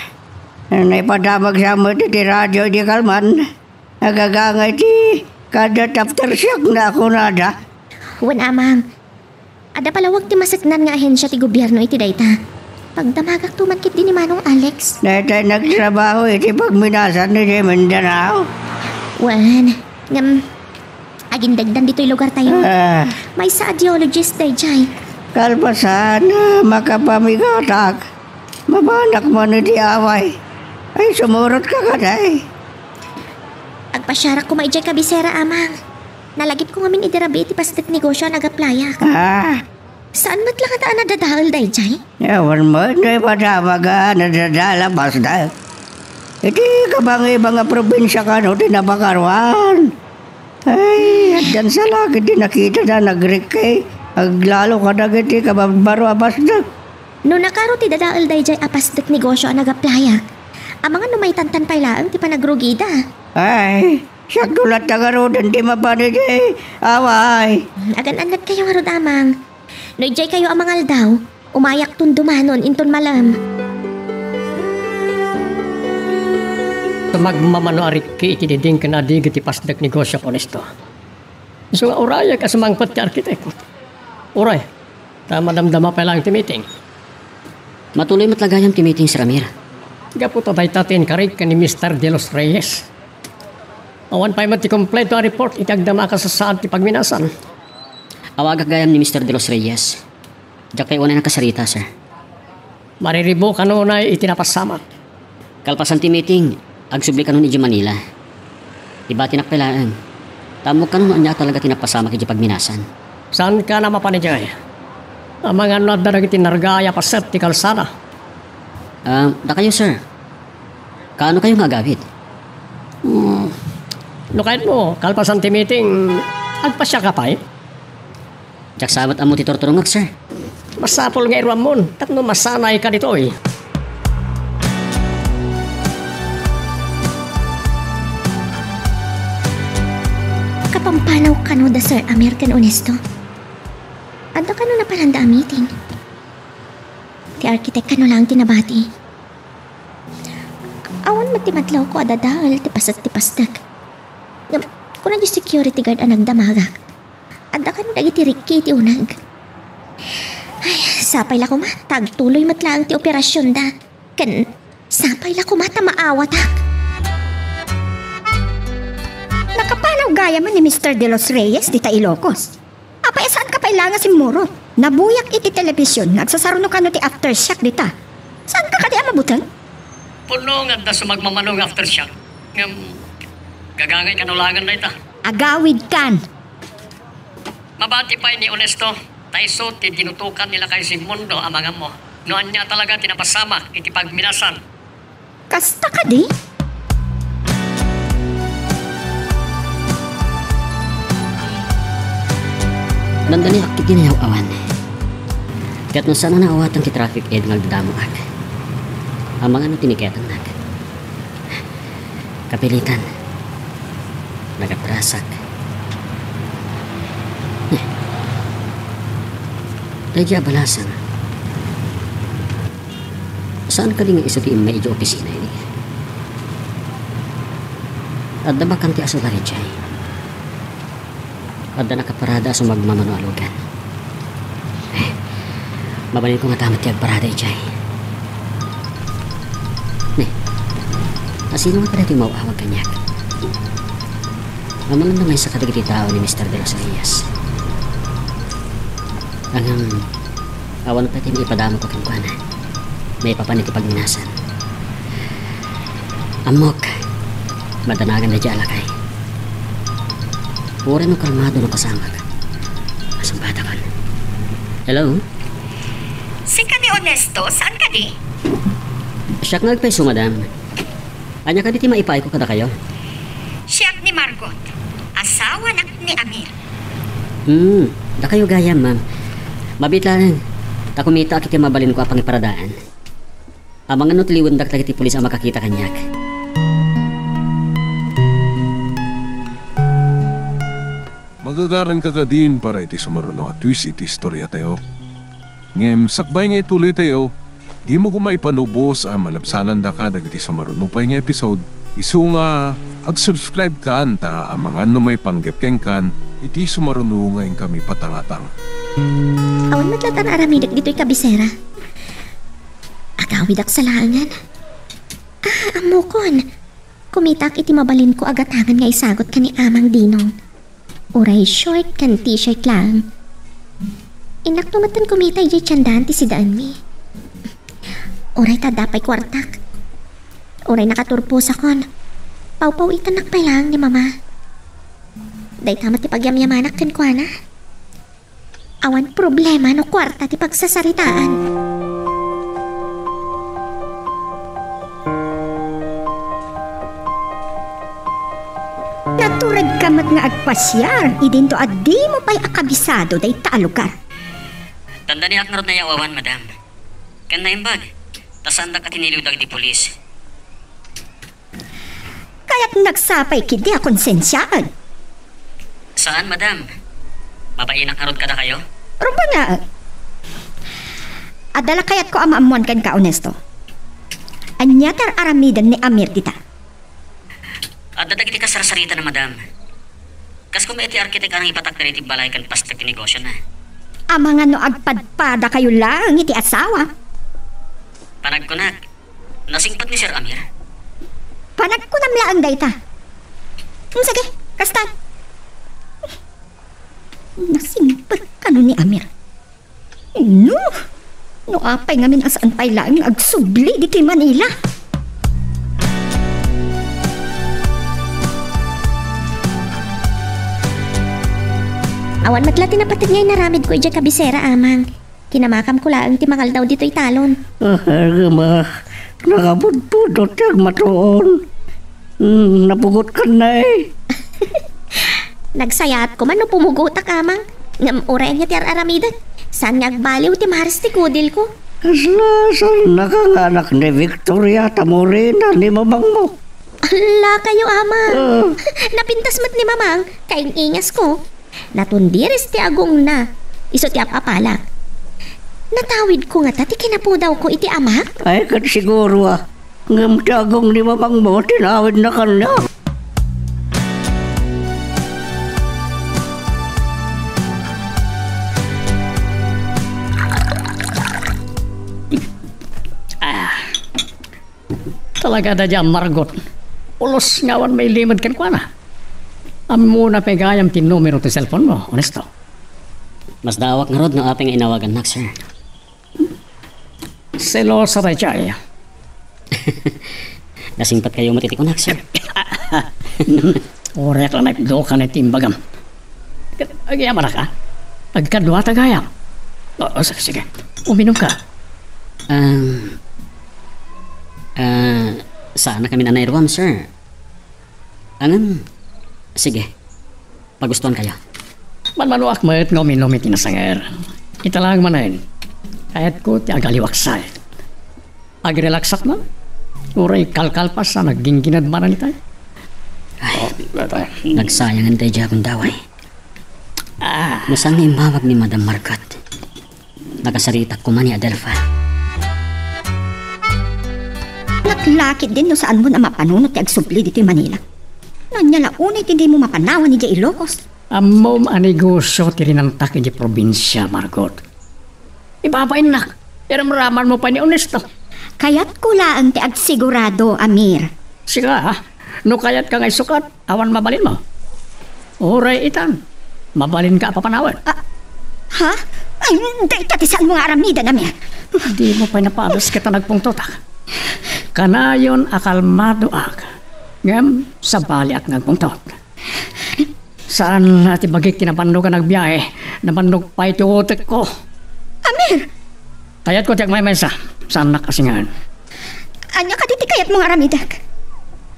naipadamag sa met iti radio idi kalman. Agagangay ti kadat aftershokna kunada. Wen, Amang. Adda palawag ti maseknan nga ahensia ti gobierno iti dayta. Pagdamagakto man ketdi ni Manong Alex. Daytay nagtrabaho iti pagminasan idiay Mindanao? Wen, ngem, agindegdan ditoy lugartayo. Ah. Maysa a geologist daydiay. Kalpasan, makapamigatak. Mabanak man iti away. Ay, sumurotka kadi. Agpasiarak koma idiay kabisera, Amang. Nalagipko ngamin idi rabii ti pasdek negosio a nagaplayak. Ah. Saan met la ngata a nadadael daydiay? Awan met no ipadamag a nadadael a pasdek. Iti kabangibang a probinsia kano ti napakaruan. Ay, addan sa la ketdi nakitada a nagrikki, aglalo kadagiti kabarbaro a pasdek. No nakaro ti dadael daydiay a pasdek negosio a nagaplayak, amangan no maitantan pay laeng ti panagrugida. Ay, siakto latta ngaruden ti mapan idiay away. Agan-annadkayo ngarud, Amang. No idiaykayo a mangaldaw, umayakton dumanon inton malem. Sumagmamano a rikki iti diding ken adigi ti pasdek negosio, Onesto. Isu nga urayek a sumangpet ti arkitek. Uray, ta madamdama pay laeng ti meeting. Matuloy met la gayam ti meeting, Sir Amir. Gapu ta dayta ti inkarik ken ni Mister De Los Reyes. Awan pay met ti kompleto a report iti agdama a kasasaan ti pagminasan. Awagak gayam ni Mister De Los Reyes. Diak pay unay nakasarita, sir. Mariribo kano unay iti napasamak. Kalpasan ti meeting, agsubli kanon idiay Manila. Ibatinak pay laeng. Ta ammok kano no ania talaga ti napasamak idiay pagminasan. Saanka a mapan idiay? Amangan no adda dagiti nargaay a paset ti kalsada. Ah, dakayo, sir. Kaano kayo nga agawid? Hmm, no kayatmo, kalpasan ti meeting, agpasiarka pay? Diak sa met ammo ti turturongek, sir. Masapul nga iruammon tapno masanayka ditoy. Kapampanaw kano da Sir Amir ken Onesto? Adda kano napalanda a meeting? Ti architect kano laeng ti nabati? Awan met ti madlawko a dadael ti paset ti pastek. Ngem, kuna diay security guard a nagdamagak, adda kano dagiti rikki iti uneg. Ay, sapay la koma ta agtuloy met laeng ti operasionda. Ken sapay la koma ta maawatak. Nakapanaw gayam ni Mister De Los Reyes dita Ilocos. Apay, saanka pay la nga simmurot? Nabuyak iti telebision nga agsasaruno kano ti aftershock dita. Saanka kadi a mabuteng? Pudno nga adda sumagmamano nga aftershock. Ngem, gagangay kano laengen dayta. Agawidkan. Mabati pay ni Onesto, ta isu ti dinutokan ni lakay Sigmundo, amanganmo, no ania talaga ti napasamak iti pagminasan. Kasta kadi? Dandaniak iti nayaw-awan. Ket no saan a naawatan ti traffic aid nga agdadamoak, amangan no tiniketannak. Kapilitan. Nagaprasak. Eh. Daydi a balasang. Saan kadi nga isu ti immay idiay opisina idi? Adda bakante a sular idiay. Adda nakaparada a sumagmamano a lugan. Eh, mabalinko ngata met ti agparada idiay. Ne, asino nga kadagiti umaw-awag kaniak? Amangan no maysa kadagiti tao ni Mister De Los Reyes. Ngem, awan pay ti maipadamagko kenkuana maipapan iti pagminasan. Ammok, madanagan daydi a lakay. Uray no kalmado no kasamak, asungbatakon. Hello? Sika ni Onesto, saan kadi? Siak nga agpayso, madam. Ania kadi ti maipaayko kadakayo? Siak ni Margot. Asawanak ni Amir. Hmm, dakayo gayam, ma'am. Mabiit laeng, ta kumitaak iti mabalinko a pangiparadaan. Amangan no tiliwendak dagiti pulis a makakita kaniak. Magagaranka kadin para iti sumaruno a twist iti istoriatayo. Ngem sakbay nga ituloytayo, dimo koma ipanubos a malabsanandaka dagiti sumaruno pay nga episode, isu nga ag-subscribe kan ta amangan no maipanggep kenkan iti sumaruno nga inkami patangatang. Awan met latta nga aramidek ditoy kabisera. Agawidak sa laengen. Ah, ammokon. Kumitaak iti mabalinko a gatangen nga isagut ken ni Amang Dinong. Uray short ken t-shirt laeng. Innakto metten kumita idiay tiendaan ti sidaenmi. Uray ta adda pay kuartak. Uray nakaturposakon. Pawpaw-itannak pay laeng ni Mama. Dayta met ti pagyamyamanak kenkuana. Awan problema no kuarta ti pagsasaritaan. Naturedka met nga agpasiar idinto a dimo pay a kabisado dayta a lugar. Dandaniak ngarud nayaw-awan, madam. Ken naimbag, ta saandak a tiniliw dagiti pulis. Kayatnak sapay ketdi a konsensiaan. Saan, madam. Mabainak ngarud kadakayo? Rumbeng laeng. Adda la kayatko a maammoan kenka, Onesto. Ania ti ar-aramiden ni Amir dita? Adda dagiti kasarsaritana, madam. Kas koma iti arkitek a nangipatakder iti balay ken pastek ti negosiona. Amangan no agpadpadakayo laeng iti asawa. Panagkunak, Nasingpet ni Sir Amir? Panagkunam laeng dayta. Hmm, sige, kastan. Nasingpet kano ni Amir? No? No apay ngamin a saan pay laeng nga agsubli ditoy Manila? Awan met la ti napated nga inaramidko idiay kabisera, Amang. Kinamakamko laeng ti mangaldaw ditoy talon. Ah, Ergama, nakapudpudot ti agmatuon. Hmm, napugotkan na eh. Nagsayaat ko man no pumugotak, Amang. Ngem uray ania ti ar-aramidek? Saan nga agbaliw ti maris ti kudilko? Kasla, saan nga anak ni Victoria Tamorina ni mamangmo? Ala kayo, Amang. Ah. Napintas met ni Mamang, kaing-ingasko. Natundiris ti agongna, isu ti ap-apalak. Natawidko ngata ti kinapudawko iti amak? Ay, ket siguro, ah. Ngem ti agong ni mamangmo, tinawidna kaniak. Ah. Talaga da dia Margot. Pulos nga awan mailimed kenkuana. Ammona pay gayam ti numero ti cellphone mo, Ernesto? Masdaawak ngarud no apay nga inawagannak, sir. Selosa daydiay. Nasingpet kayo met iti kunak, sir. Uray ka la naitdokan iti imbagam. Agyamanak, a? Agkaduata gayam. O, o, sige, sige. Uminumka. Um, ah, saan a kami nanairuam, sir? Ngem, sige. Pagustuankayo. Manmanoak met nga uminum iti nasanger. Ita laeng manen, kayatko ti agaliwak sa. Agrilaksak man. Uray kalkalpas a naggingginad manen itay. Ay, oh, nagsayang daydiay a gundaway. Ah. No saan nga immawag ni Madam Margot, nakasaritak koma ni Adelfa. Naklakit din no saanmo a mapanunot ti agsubli ditoy Manila. Ania la unay ti dimo mapanawan idiay Ilocos? Ammom a negosyo ti rinantak idiay probinsia, Margot. Ibabainnak, iramramanmo pay ni Ernesto. Kayatko laeng ti agsigurado, Amir. Sika, ha? No kayatka nga isukat, awan mabalinmo. Uray itan, mabalinka a papanawen. Ah, ha? Ay, dayta ti saanmo nga aramiden, Amir. Dimo pay napadas ket nagpungtotak. Kanayon a kalmadoak, ngem sabaliak nga agpungtot. Saan la ti bagik ti nabannog a nagbiahe, nabannog pay ti utekko. Amir! Kayatko ti agmaymaysa, saannak a singaen. Ania kadi ti kayatmo nga aramidek?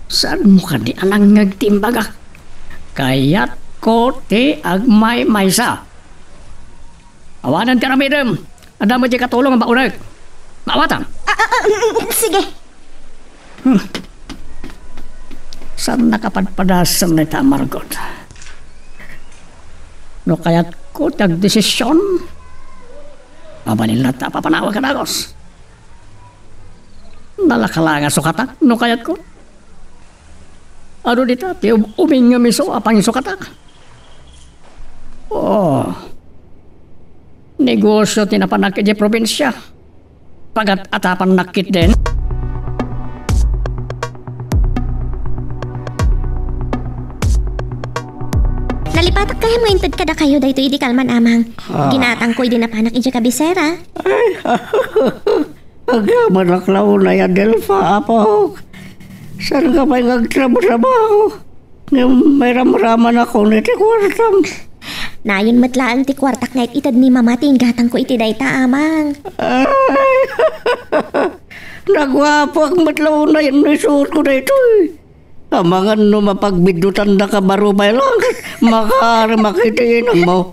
Saanmo kadi a nangngeg ti imbagak? Kayatko ti agmaymaysa. Awanen ti aramidem. Adda met diay katulong a maunek. Maawatam. Ah, ah, ah, mm, mm, sige. Hmm. Saan nakapadpadasen dayta, Margot? No kayatko ti agdesision, mabalin latta a papanawag a dagus. Nalaka la nga sukatak no kayatko. Adu dita ti um-, umingngem isu a pangisukatak. Oh. Negosyo ti napanak idiay probinsia. Pagat-atapannak ketdin. Nalipatak gayam nga inted kadakayo daytoy idi kalman, Amang. Ah. Ginatangko idi napanak idiay kabisera. Ay, agyamanak la unay, Adelfa, apok. Saan ka pay nga agtrabaho? Ngem mairamramanakon iti kuartam. Nayon met laeng ti kuartak nga it-ited ni Mama ti inggatangko iti dayta, Amang. Ay, naguapoak met la unay no isuotko daytoy. Amangan no mapagbiddutandak a baro pay lang, makaarmak iti inangmo.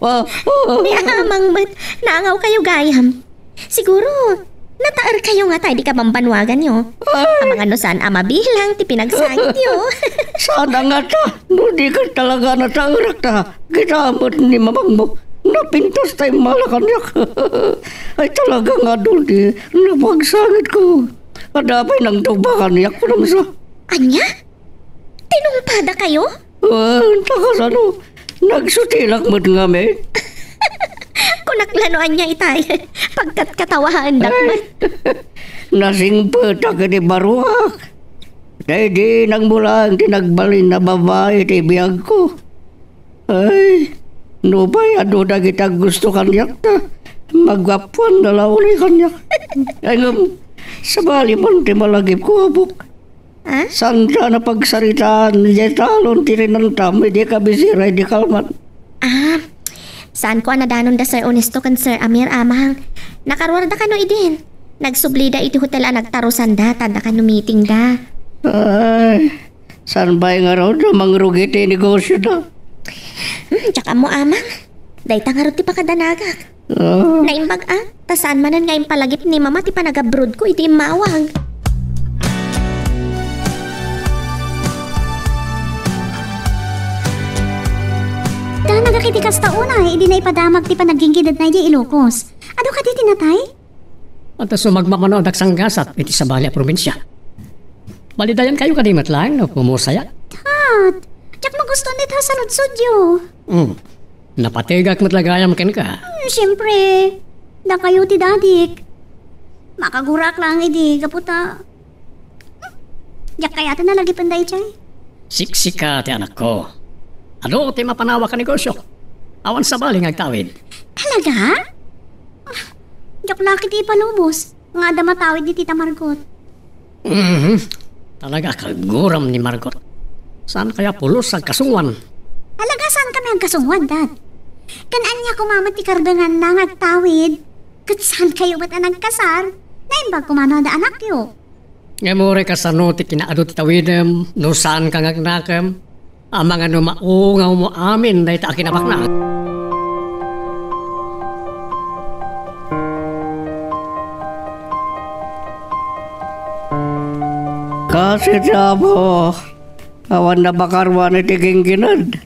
Ni Amang met, naangawkayo gayam. Siguro, nataerkayo ngata idi kabambanuaganyo. Ay. Amangan no saan a mabilang ti pinagsangityo. Saan a ngata, no di ket talaga nataerakta, kita met ni mamangmo, napintas ta immala kaniak. Ay, talaga nga, Dulce, napagsangitko. Adda pay nangtungpa kaniak, kunam sa. Ania? Tinungpadakayo? Ah, ta kasano? Nagsutilak met ngamin. Kunak la no ania itay. Pagkatkatawaendak met. Nasingpetak iti baruak. Daydi nangmulaeng ti nagbalin a babai iti biagko. Ay, nupay adu dagiti aggusto kaniak ta, maggapuan na la unay kaniak. Ay, ngem, sabali man ti malagipko, Apok. Ha? Saan ka napagsaritaan idiay talon ti rinantam idi kabisira idi kalman? Ah, saanko a nadanon da Sir Ernesto ken Sir Amir, Amang. Nakaruarda kano idin. Nagsublida iti hotel a nagtarusanda, ta adda kano meeting da. Ay, saan pay ngarud a mangrugi ti negosyo da? Hmm, diak ammo, Amang. Dayta ngarud ti pakadanagak. Ah. Naimbag a, ta saan manen nga impalagip ni Mama ti panagabroadko iti immawag. Danagak iti kasta unay, idi naipadamag ti panagingkidadna idiay Ilocos. Adu kadi ti natay? Adda sumagmamano a dagsanggasat iti sabali a probinsia. Balidayankayo kadi met laeng no pumusayak? Dad, diak magustuan dayta a saludsodyo. Hmm. Napategak met la gayam kenka. Hmm, siempre. Dakayo ti dadik. Makagurak laeng idi gapu ta, hmm, diak kayaten a lagipen daydiay. Siksika ti anakko. Adu ti mapanawak a negosyo. Awan sabali nga agtawid. Talaga? Ah, diak la ketdi ipalubos nga adda matawid ni Tita Margot. Mhm. Talaga, kaguram ni Margot. Saan kaya pulos agkasunguan? Talaga, saan kami agkasunguan, Dad? Ken ania koma met ti karbenganna nga agtawid? Ket saan kayo met a nagkasar? Naimbag koma no adda anakyo. Ngem uray kasano ti kinaadu ti tawidem no saan ka nga agnakem? Amangan no maungawmo amin dayta a kinabaknang. Kas iti Apo, awan nabakaruan iti ginggined.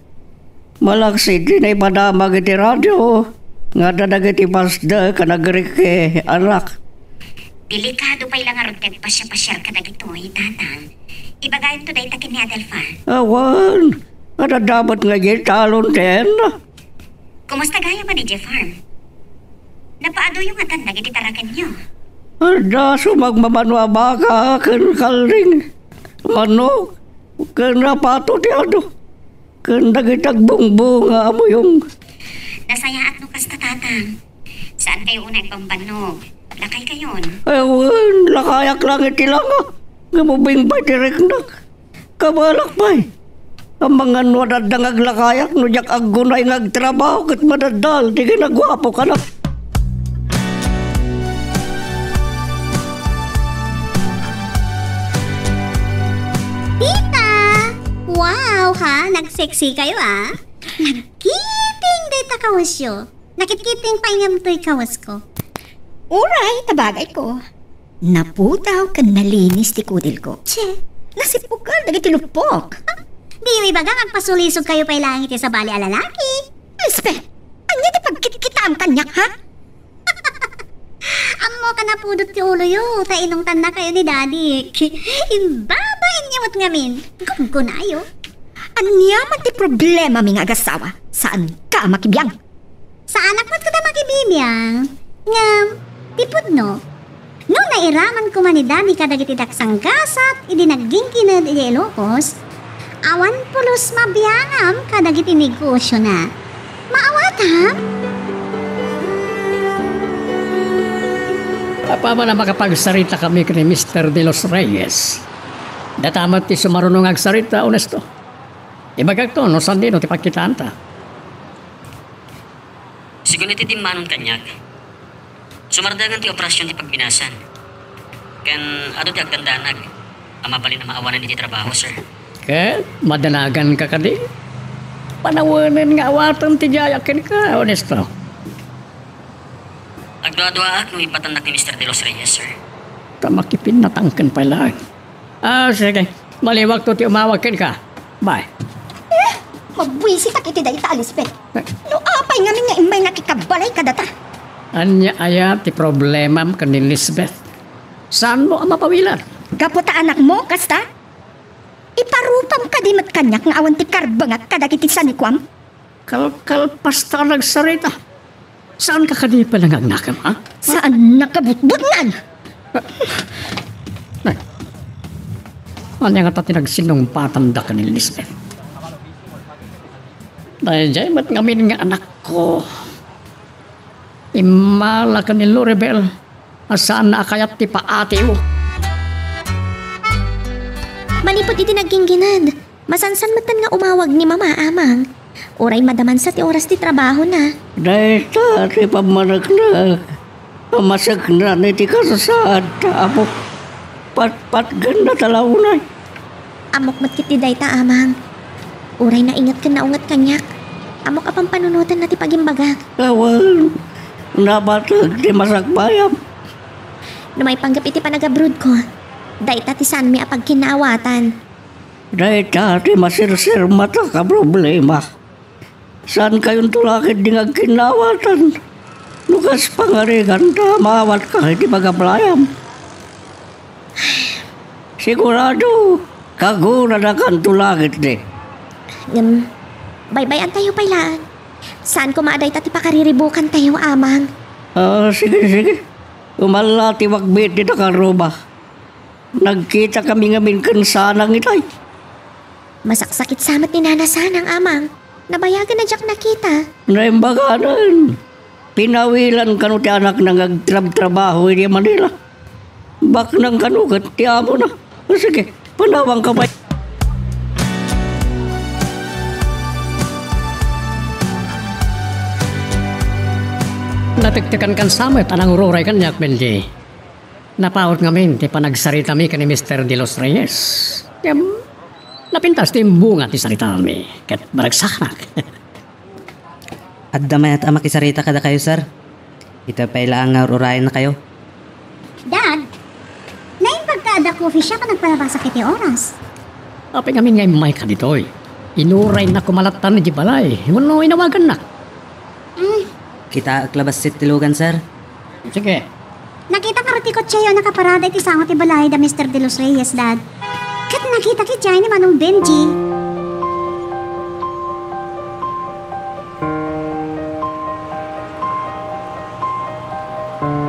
Malaksid ti naipadamag iti radio nga adda dagiti pasdek a nagrikki, anak. Delikado pay la ngarud ti agpasiapasiar kadagitoy, Tatang. Ibagayonto dayta ken ni Adelfa. Awan, adda met nga idiay talon ti ayanna. Kumusta gayam idiay farm? Napaaduyo ngatan dagiti tarakenyo? Adda sumagmamano a baka ken kalding, manok, ken apato ti adu. Ken dagiti agbungbunga a muyong. Nasayaat no kasta, Tatang. Saan kayo unay agbambannog? Lakay kayon. Ay, wen, lakayak lang iti langa. Ngem ubing pay ti riknak. Kabalak pay. Amangan no adda nga aglakayak no diak aggunay nga agtrabaho ket madaddal ti kinaguapo, kanak. Tita! Wow, ha? Nag-sexy kayo, ah. Nagkiting dayta kawesyo. Nakitkiting pay ngem toy kawesko. Uray, ta bagayko. Naputaw ken nalinis ti kudilko. Che. Nasipukel dagiti luppok. Ah, diyo ibaga nga agpasulisog kayo pay laeng iti sabali a lalaki. Lisbeth, ania ti pagkitkitaem kaniak, ha? Ammok a napudot ti uloyo, ta inungtannakayo ni Daddy. Imbabainyo met ngamin. Guggunayo. Ania man ti problemami nga agasawa? Saanka a makibiang? Saanak met koma a makibibiang. Ngem, ti pudno, no nairaman koma ni Daddy kadagiti daksanggasat idi naggingkined idiay Ilocos, awan pulos mabiangam kadagiti negosiona. Maawatam? Apaman a makapagsaritakami ken ni Mister De Los Reyes, data met ti sumaruno nga agsarita, Ernesto. Ibagakto no sandino ti pagkitaanta. Sigun iti dimmanon kaniak, sumardagan ti operasion ti pagbinasan. Ken adu ti agdandanag a mabalin a maawanan iti trabaho, sir. Ket madanaganka kadi? Panawenen nga awaten ti diayak kenka, Ernesto. Agduaduaak no ipatannak ni Mister De Los Reyes, sir. Ta makipinnatangken pay laeng. Ah, sige. Maliwakto ti umawag kenka. Bye. Eh, mabuisitak iti dayta a Lisbeth. Eh. No apay ngamin nga immay nakikabalay kadata? Ania aya ti problemam ken ni Lisbeth? Saanmo a mapawilan? Gapu ta anakmo, kasta? Iparupam kadi met kaniak nga awan ti karbengak kadagiti sanikuam? Kalkalpasta a nagsarita. Saanka kadi pay nga agnakem, ha? Saannak a butbutngan? Ay, ania ngata ti nagsinumpatanda ken ni Lisbeth? Daydiay met ngamin nga anakko. Immala ken ni Loribel a saanna a kayat ti paatiyo. Manipud iti naggingined, masansan metten nga umawag ni Mama, Amang. Uray madamansa ti oras ti trabahona. Dayta ti pammaneknek. Pamaseknan iti kasasaad ta apo. Patpatgenna ta la unay. Ammok met ketdi dayta, Amang. Uray nainget ken naunget kaniak, ammok a pampanunotenna ti pagimbagak. Awan, napateg ti masakbayam. No maipanggep iti panagabrodko, dayta ti saanmi a pagkinnaawatan. Dayta ti masirsirmatak a problema. Saankayonto la ketdi nga agkinnaawatan. No kas pangarigan ta maawatka iti pagablayam. Sigurado, kaguradakanto la ketdi. Ngem, baybay-antayo pay laeng. Saan koma a dayta ti pakariribukannatayo, Amang. Ah, sige, sige. Umallatiwak met dita karruba. Nagkitakami ngamin ken Sanang itay. Masaksakit sa met ni Nana Sanang, Amang. Nabayagen a diak nakita. Naimbaganen. Pinawilan kano ti anakna nga agtrabtrabaho idiay Manila. Baknang kano ket ti amona. O sige, panawanka pay. Natektekankan sa met a nangururay kaniak, Benji. Napaut ngamin ti panagsaritami ken ni Mister De Los Reyes. Ngem, napintas ti imbunga ti saritami, ket maragsanak. Adda mayat a makisarita kadakayo, sir. Ita pay laeng nga ur-urayennakayo. Dad, naimbag ka adda coffee shop a nagpalabasa iti oras. Apay ngamin nga immayka ditoy? Inuraynak koma latta idiay balay wenno inawagannak? Mm. Kitaek la bassit ti lugan, sir. Sige. Nakitak ngarud ti kotseyo a nakaparada iti sango ti balay da Mister De Los Reyes, Dad. Ket nakitak idiay ni Manong Benji.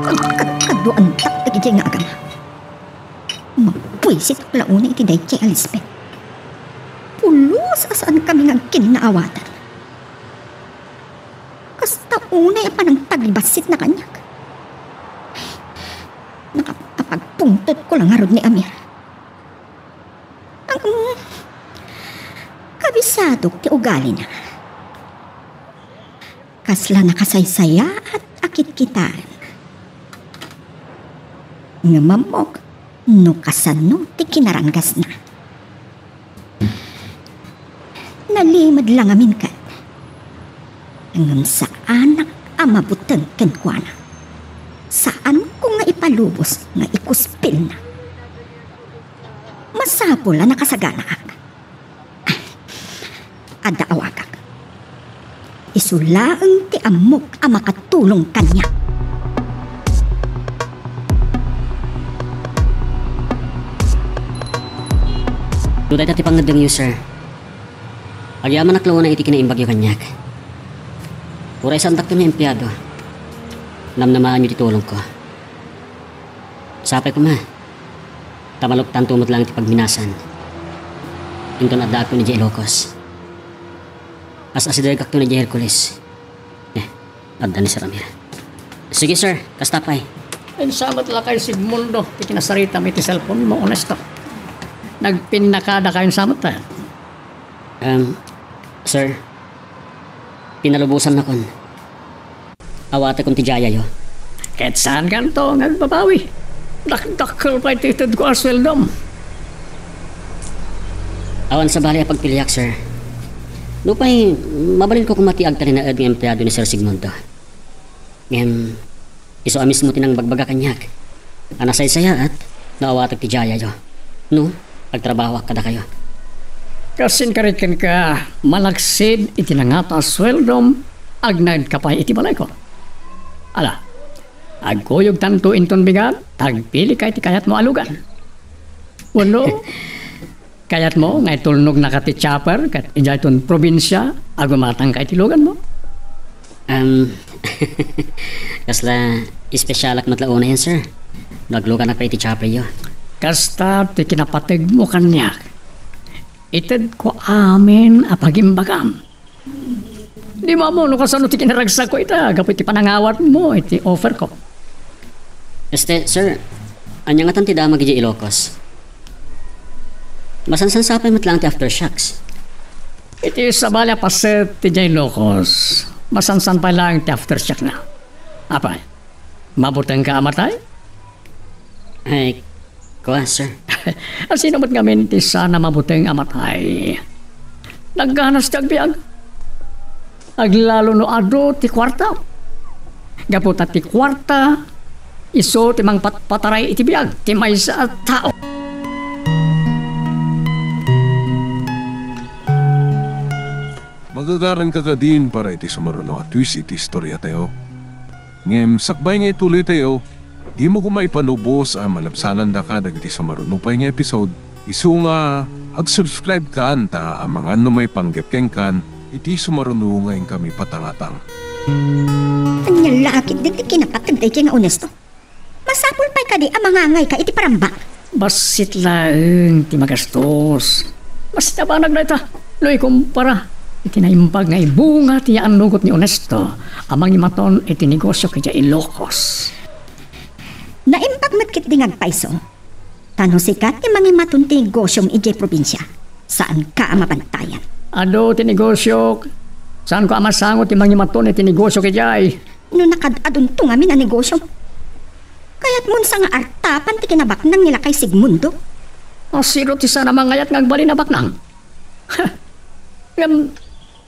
Agkadkaduantak dagiti nga agama. Mabuysit la unay iti daydiay a Lisbeth. Pulos a saankami nga agkinnaawatan. Kasta unay a panangtagibassitna kaniak. Nakapagpungtotko la ngarud ni Amir. Ang, kabisadok ti ugalina. Kasla nakasaysayaat a kitkitaen. Ngem ammok no kasano ti kinaranggasna. Nalimed la ngamin ket. Ngem saanak a mabuteng kenkuana. Saanko nga ipalubos nga ikuspilna. Masapul a nakasaganaak. Adda awagak. Isu laeng ti ammok a makatulong kaniak. No dayta ti pangngeddengyo, sir, agyamanak la unay iti kinaimbagyo kaniak. Uray saandakton nga empleado, namnamaanyo ti tulongko. Sapay koma, ta maluktanto met laeng ti pagminasan. Inton addaakton idiay Ilocos. As-asidegakton idiay Hercules. Eh, adda ni Sir Amir. Sige, sir. Kasta pay. Insa met lakay, Sigmundo, ti kinasaritami iti cellphone mo, Onesto? Nagpinnakadakayo insa met, eh? Um, sir, pinalubosannakon. Awatekon ti diayayo. Ket saankanto nga agbabawi? Dakdakkel pay ti itedko a sueldom. Awan sabali a pagpiliak, sir. Nupay, mabalinko koma ti agtalinaed nga empleado ni Sir Sigmundo. Ngem, isu a mismo ti nangbagbaga kaniak a nasaysayaat no awatek ti diayayo. No, agtrabahoak kadakayo. Kas inkarit kenka, malaksid iti nangata a sueldom, agnaedka pay iti balayko. Ala, agkuyogtanto inton bigat, ta agpilika iti kayatmo a lugan. Wenno, kayatmo nga itulnognaka ti chopper ket idiayton probinsia a gumatangka iti luganmo? Um, kasla espesialak met la unayen, sir. Nagluganak pay iti tiyapeyo. Kasta ti kinapategmo kaniak. Itedko amin a pagimbagam. Diak ammo no kasano ti kinaragsakko ita gapu iti panangawatmo iti offerko. Este, sir, ania ngatan ti damag idiay Ilocos? Masansansapay met laeng ti aftershocks. Iti sabali a paset ti diay Ilocos, masansan pay laeng ti aftershockna. Apay, mabutengka a matay? Ay, kua, sir. Asino met ngamin ti saan a mabuteng a matay? Nagganas ti agbiag. Aglalo no adu ti kuarta. Gapu ta ti kuarta, isu ti mangpatpataray iti biag ti maysa a tao. Magagaranka kadin para iti sumaruno a twist iti istoriatayo. Ngem sakbay nga ituloytayo, dimo koma ipanubos a malabsanandaka dagiti sumaruno pay nga episode, isu nga ag-subscribe kan ta amangan no maipanggep kenkan iti sumaruno nga inkami patangatang. Ania la ketdi ti kinapateg daytoy nga Onesto? Masapul pay kadi a mangangayka iti parambak? Bassit laeng ti magastos. Bassit a banag dayta no ikumpara iti naimbag nga ibunga ti yaannugot ni Onesto a mangimaton iti negosio idiay Ilocos. Naimbag met ketdi nga agpayso. Ta no sika ti mangimaton ti negosiom idiay probinsia, saanka a mabantayan. Adu ti negosiok. Saanko a masango ti mangimaton iti negosiok idiay. No nakad-adunto ngamin a negosiom, kayatmon sa nga artapan ti kinabaknang ni lakay Sigmundo? Asino ti saan a mangayat nga agbalin a baknang? Ngem,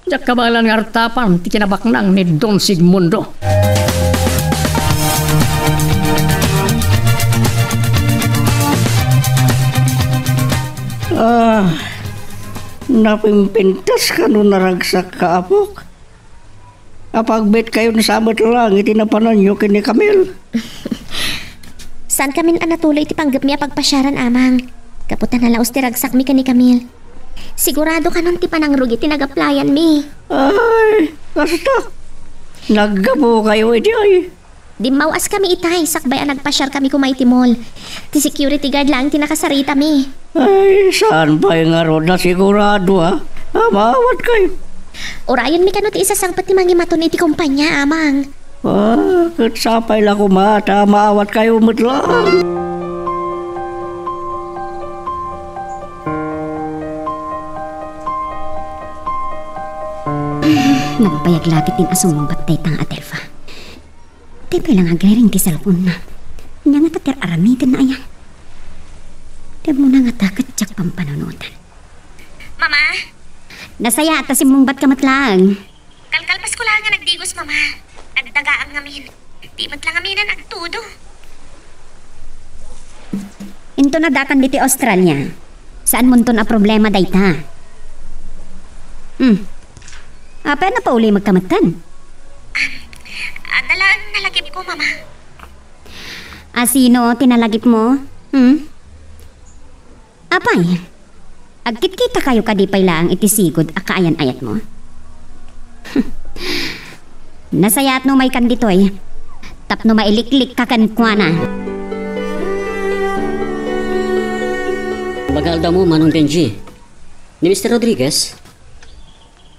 diak kabaelan nga artapan ti kinabaknang ni Don Sigmundo. Ah, napimpintas kano naragsak ka, apok? Apagbetkayon sa met lang iti napananyo ken ni Camille. Saankamin a natuloy iti panggepmi a pagpasiaran, Amang. Gapu ta nalaus ti ragsakmi ken ni Camille. Sigurado kanon ti panangrugi ti nagaplayanmi. Ay, kasta. Naggapukayo iti ay. Dimmaw-askami itay sakbay a nagpasiarkami koma iti mall. Ti security guard laeng ti nakasaritami. Ay, saan pay ngarud a sigurado, a? A, maawatkayo. Urayonmi kano ti isasangpet ti mangimaton iti kompania, Amang. Ah, ket sapay la koma ta maawatkayo met laeng. Nagbayag la ketdin a sumungbat dayta nga Adelfa. Tay pay la nga agriring ti cellphone-na. Ania ngata ti ar-aramidenna aya? Ti ammona ngata ket diak pampanunotan. Mama? Nasayaat ta simmungbatka met laeng. Kalkalpasko laeng nga nagdigos, Mama. Nagdagaam ngamin. Di met la ngaminen agtudo. Inton addakan ditoy Australia, saanmonton a problema dayta. Hmm. Apay a napaulimekka metten? Ah, adda laeng nalagipko, Mama. Asino ti nalagipmo? Hmm? Apay, agkitkitakayo kadi pay laeng iti sigud a kaayan-ayatmo? Nasayaat no umaykan ditoy tapno mailiklikka kenkuana. Baga aldawmo, Manong Benji. Ni Mister Rodriguez?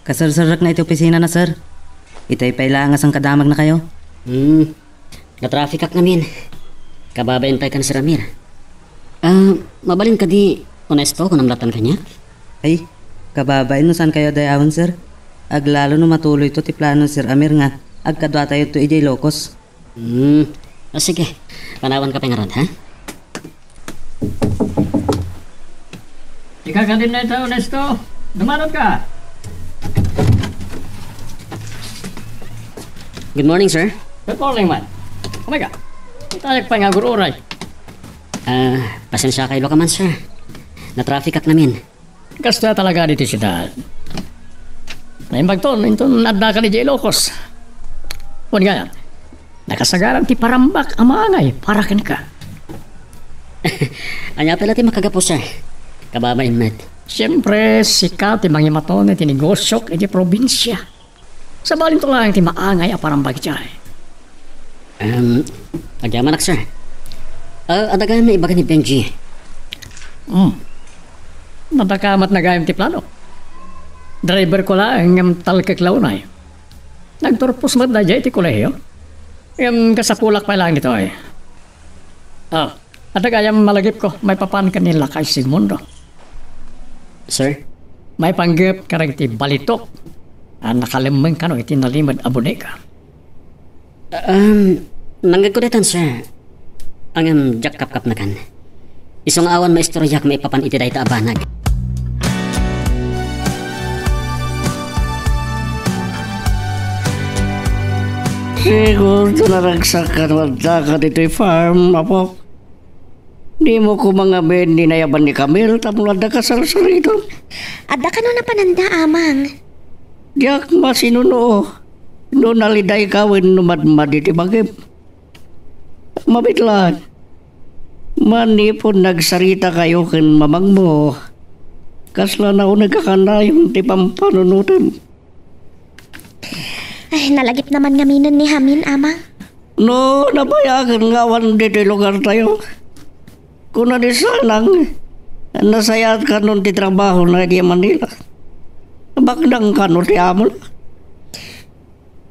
Kaserserrekna iti opisinana, sir. Itay pay laeng a sangkadamagnakayo. Hmm. Natrafikak ngamin. Kababain pay kan Sir Amir. Ah, mabalin kadi Onesto, kunam latan kaniak? Ay, kababain no saankayo adayawen, sir. Aglalo no matuloyto ti plano ni Sir Amir nga agkaduatayoto idiay Ilocos. Hmm. Ah, sige. Panawanka pay ngarud, ha? Ika kadin dayta, Onesto. Dumanutka. Good morning, sir. Good morning, man. Umayka. Itayak pay nga agur-uray. Ah, pasensiakaylo ka man, sir. Natrafikak ngamin. Kastoy talaga ditoy siudad. Naimbagton, inton addaka idiay Ilocos. Wen gayam, nakasagaran ti parambak a maangay para kenka. Ania pay la ti makagapu, sir? Kababain met. Siempre, sika ti mangimaton iti negosiok iti probinsia. Sabalinto laeng ti maangay a parambak idiay. Em, agyamanak, sir. Ah, adda gayam ibaga ni Benji. Hmm. Nadakamat na gayam ti plano. Driver ko laeng ngem talkek la unay. Nagturpos met daydiay iti kolehio. Ngem kasapulak pay laeng ditoy. Ah, adda gayam malagipko maipapan ken ni Lakay Sigmundo. Sir? Maipanggep kadagiti balitok a nakalemmeng kano iti nalimed a bodega. Um, nangngegko daytan, sir. Ngem diak kapkapnekan. Isu nga awan maistoriak maipapan iti dayta a banag. Siguro naragsak kano adda ka ditoy farm, apo. Dimo koma ngamin inayaban ni Camille tapno adda ka sarsariton. Adda kano napananda, Amang? Diak masinuno no naliday ka wenno madmadi ti bagim. Mabitlad, manipud nagsarita kayo ken mamangmo, kasla nauneg a kanayon ti pampanunotem. Ay, nalagip naman ngaminen ni Hamin, Amang. No, nabayagen nga awan ditoy lugartayo. Kuna ni Sanang, nasayaat kanon ti trabahona idiay Manila. Baknang kano ti amona.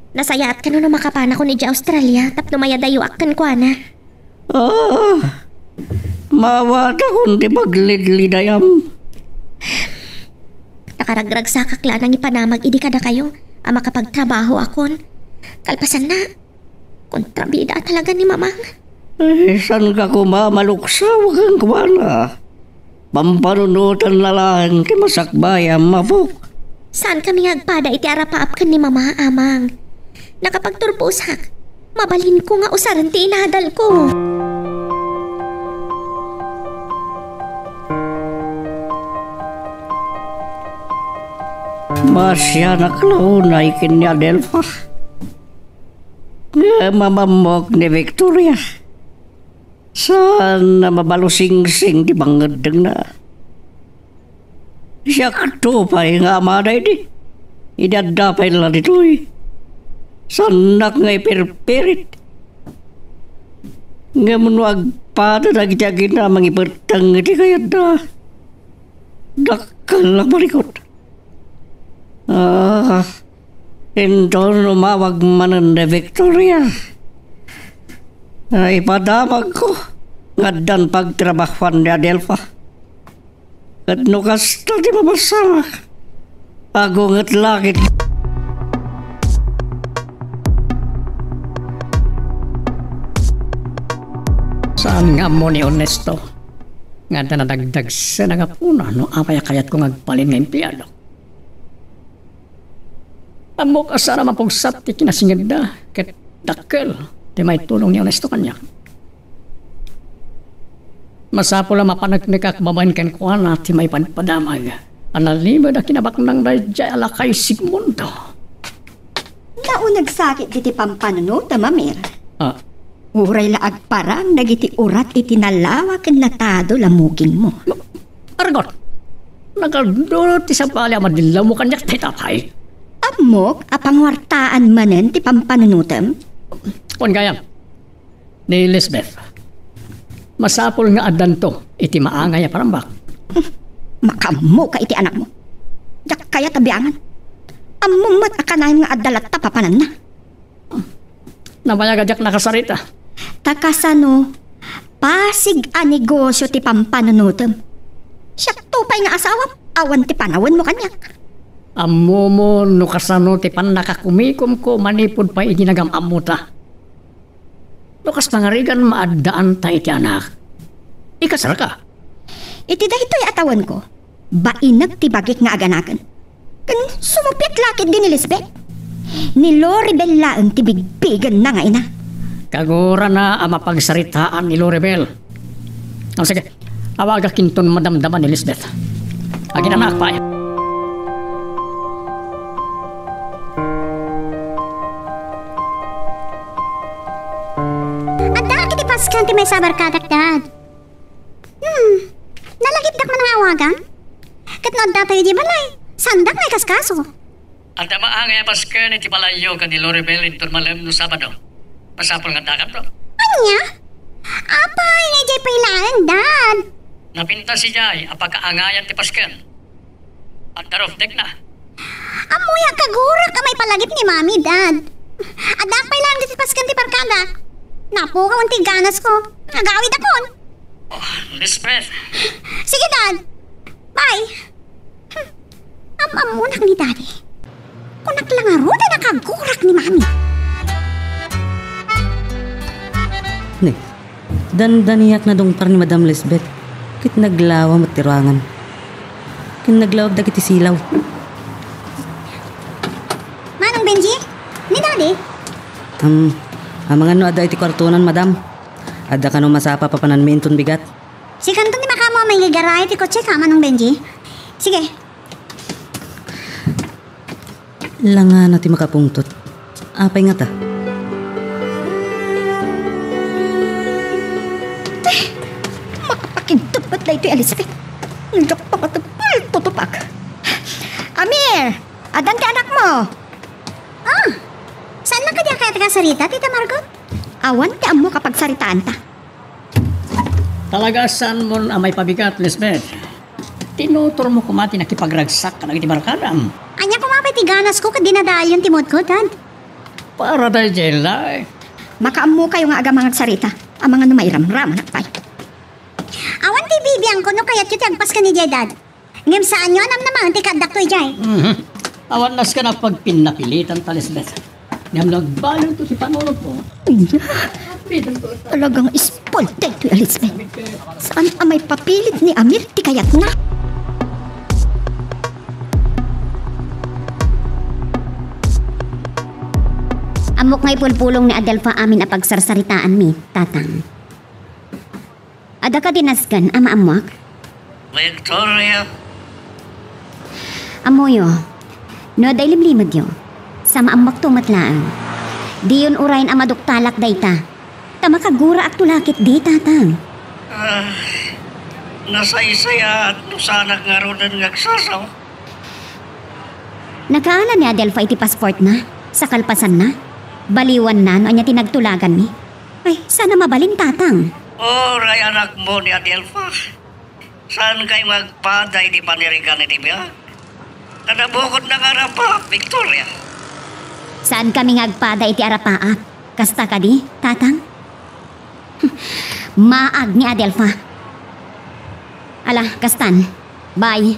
Nasayaat kano no makapanakon idiay Australia tapno mayadayoak kenkuana. Ah, maawatakon ti paglidlidayam. Nakaragragsakak la a nangipanamag idi kadakayo a makapagtrabahoakon. Kalpasanna, kontrabida talaga ni Mamang. Eh, saan ka koma maluksaw kenkuana? Pampanunotanna laeng ti masakbayam, apok. Saan kami nga agpada iti arapaap ken ni Mama, Amang? Nakapagturposak. Mabalinko nga usaren ti inadalko. Maasianak la unay ken ni Adelfa. Ngem amammok ni Victoria. Saan a mabalusingsing ti pangngeddengna. Siakto pay nga amada idi, idi adda pay la ditoy. Saannak nga ipirpirit. Ngem no agpada dagiti agina mangipetteng iti kayatda, dakkel a malikut. Ah, inton umawag manen ni Victoria, ay, ipadamagko nga addan pagtrabahuan ni Adelfa. Ket no kasta ti mapasamak, agunget la ket. Saan nga ammo ni Ernesto nga adda nadagdagsen a gapuna no apay a kayatko nga agbalin nga empleado? Ammok a saan a mapugsat ti kinasingedda ket dakkel ti maitulong ni Ernesto kaniak. Masapul a mapaneknekak babaen kenkuana ti maipadpadamag a nalimed a kinabaknang daydiay a lakay Sigmundo. Nauneg sakit diti pampanunotem, Amir. Ah. Uray la agparang dagiti urat iti nalawa ken natado la mukingmo. Argot, nagadu ti sabali a madillawmo kaniak dayta pay. Ammok a panguartaan manen ti pampanunotem. Kuan gayam, ni Lisbeth, masapul nga addanto iti maangay a parambak. Makaammoka iti anakmo. Diak kayat a biangan. Ammom met a kanayon nga adda latta papananna. Nabayag a diak nakasarita. Ta kasano, pasig a negosio ti pampanunotem. Siakto pay nga asawam, awan ti panawenmo kaniak. Ammomo no kasano ti pannakakumikomko manipud pay idi nagam-ammota. No kas pangarigan, maaddaanta iti anak. Ikasarka. Iti daytoy a tawenko, bainek ti bagik nga aganaken. Ken sumuppiat la ketdi ni Lisbeth. Ni Loribel laeng ti bigbigenna nga ina. Kagurana a mapagsaritaan ni Loribel. O, sige, awagak inton madamdama ni Lisbeth. Aginanaak pay. Addaak iti pasken ti maysa a barkadak, Dad. Hmm, nalagipdak man nga awagan? Ket no addatayo idiay balay, saandak nga ikaskaso. Adda maangay a pasken iti balayyo ken ni Loribel inton malem no Sabado. Masapul nga addakanto. Ania? Apay, nga idiay pay laeng, Dad? Napintas idiay a pakaangayan ti pasken. Adda roof deck na. Ammoyak, kagurak a maipalagip ni Mami, Dad. Adda pay laeng ditoy pasken ti barkadak. Napukaw ti ganasko. Agawidakon. Oh, Lisbeth. Sige, Dad. Bye. Hmm. Am-ammonak ni Daddy. Kunak la ngarud a nakagurak ni Mami. Ne, dandaniak nadungpar ni Madam Lisbeth. Ket naglawa met ti ruangan. Ken naglawag dagiti silaw. Manong Benji? Ni Daddy? Um, amangan no adda iti kuartonan, Madam. Adda kano masapa papananmi inton bigat? Sikanto ti makaammo a mangigaray ti kotseka, Manong Benji. Sige. Langana ti makapungtot. Apay ngata? Te, makapakigtut met daytoy a Lisbeth. Ngem gapu nga tagpal tutupak. Amir, addan ti anakmo? Ah, saan na kadi a kayat nga sarita, Tita Margot? Awan ti ammo kapagsaritaanta. Talaga, saanmon a maipabigat, Lisbeth. Tinuturmo koma ti nakipagragsak kadagiti barkadam. Ania koma pay ti ganasko ket dinadayon ti moodko, Dad? Para daydiay la. Makaammokayo nga agama nga agsarita. Amangan no mairamramanak pay. Awan ti bibiangko no kayatyo ti agpasken idiay, Dad. Ngem saanyo a namnamaen ti kaaddakto idiay. Mhm. Awan nasken a pagpinnapilitan ta, Lisbeth. Ngem nagbalento ti panunotmo. Talagang spoiled daytoy a Lisbeth. Saan a maipapilit ni Amir ti kayatna? Ammok nga ipulpulong ni Adelfa amin a pagsarsaritaanmi, Tatang. Adda kadi nasken a maammoak? Victoria. Ammoyo, no adda ilimlimedyo, sa maammoakto met laeng. Diyon urayen a maduktalak dayta. Ta makaguraakto la ketdi, Tatang. Ah, nasaysayaat no saanak ngaruden nga agsasaw. Nakaala ni Adelfa iti passportna, sa kalpasanna. Baliwanna no ania ti nagtulaganmi. Ay, saan a mabalin, Tatang. Uray anakmo ni Adelfa. Saankay nga agpada iti panirigan iti biag? Kada bukodna nga arapa, Victoria. Saankami nga agpada iti arapaak. Kasta kadi, Tatang? Maag ni Adelfa. Ala, kastan. Bye.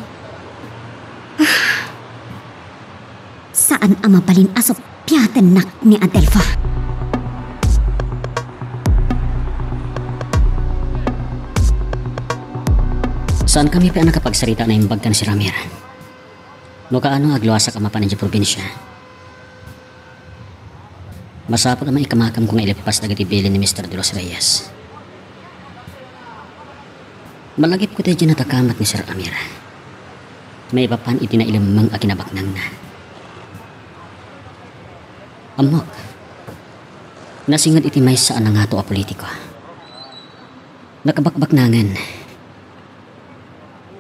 Saan a mabalin a suppiatennak ni Adelfa. Saankami pay a nakapagsarita a naimbag ken Sir Amir. No kaano, agluasak a mapan idiay probinsia. Masapul a maikamakamko nga ileppas dagiti bilin ni Mister De Los Reyes. Malagipko daydiay natakamat ni Sir Amir. Maipapan iti nailemmeng a kinabaknangna. Ammok, nasinged iti maysa a nangato a politiko. Nakabakbaknangen.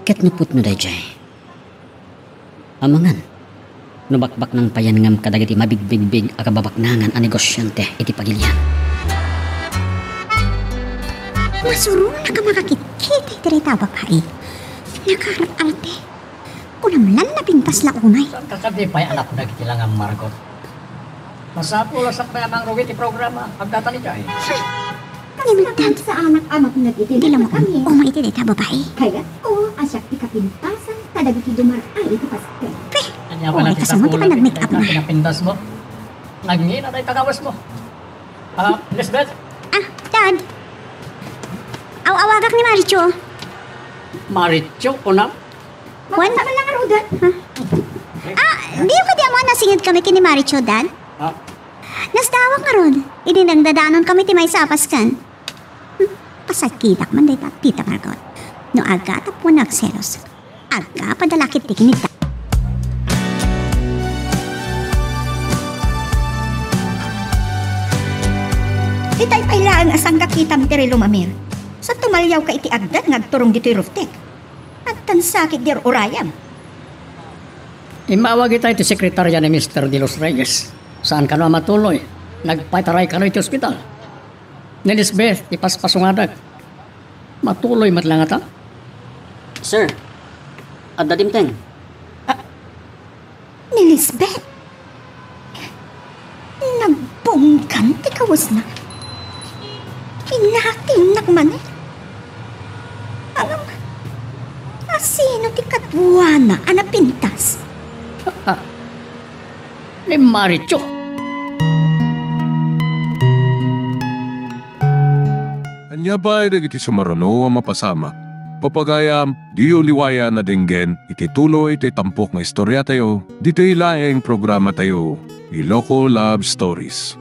Ket no pudno daydiay, amangan no bakbaknang payen ngem kadagiti mabigbigbig a kababaknangan a negosiante iti pagilian. Masuronak a makakitkita iti dayta a babai. Nakaararte. Kunam lan napintas la unay. Saan ka kadi pay anak dagiti langam, Margot? Masapul a sakbay a mangrugi ti programa. Agdatan idiay. Ngem inted, sa anak a mapnag iti di la makon-, uma iti dayta a babai. Kayatko a siak ti kapintasan kadagiti dumar-ay iti pastel. Pe, ania pala ti sapulan ti panag-make up na. Pinapintas mo? Nagngina dayta gawas mo. Ah, Lisbeth? Ah, Dad. Aw-awagak ni Maricho. Maricho, kunam? Wan? Mapansa man lang ngaruden. Ha? Ah, diyo kadi ammo a nasingedkami ken ni Maricho, Dad? Ah. Nasdawak ngarud. Idi nagdadanon kami ti maysa a pasken. Hmm, pasakitak man dayta, Tita Margot. No aga tapno agselos. Aga, padalakit ti kinita. Itay pay laeng a sangkakitam ti rilum, Amir. Sa tumaliawka iti agdan nga agturong ditoy roof deck. Agtansakit di urayam. Immawag itay ti sekretaria ni Mister De Los Reyes. Saan kano a matuloy? Nagpataray kano iti ospital? Ni Lisbeth, ti paspasungadak. Matuloy met la ngata? Sir, adda dimteng. Ni Lisbeth? Nagbunggan ti kawesna. Inatingnak manen. Ngem, asino ti kaduana a napintas? Ni Maricho. Ania pay dagiti sumaruno a mapasamak? Papagayam, diyo liwayan a denggen iti tuloy ti tampok nga istoriatayo, ditoy laeng programatayo, Iloko Love Stories.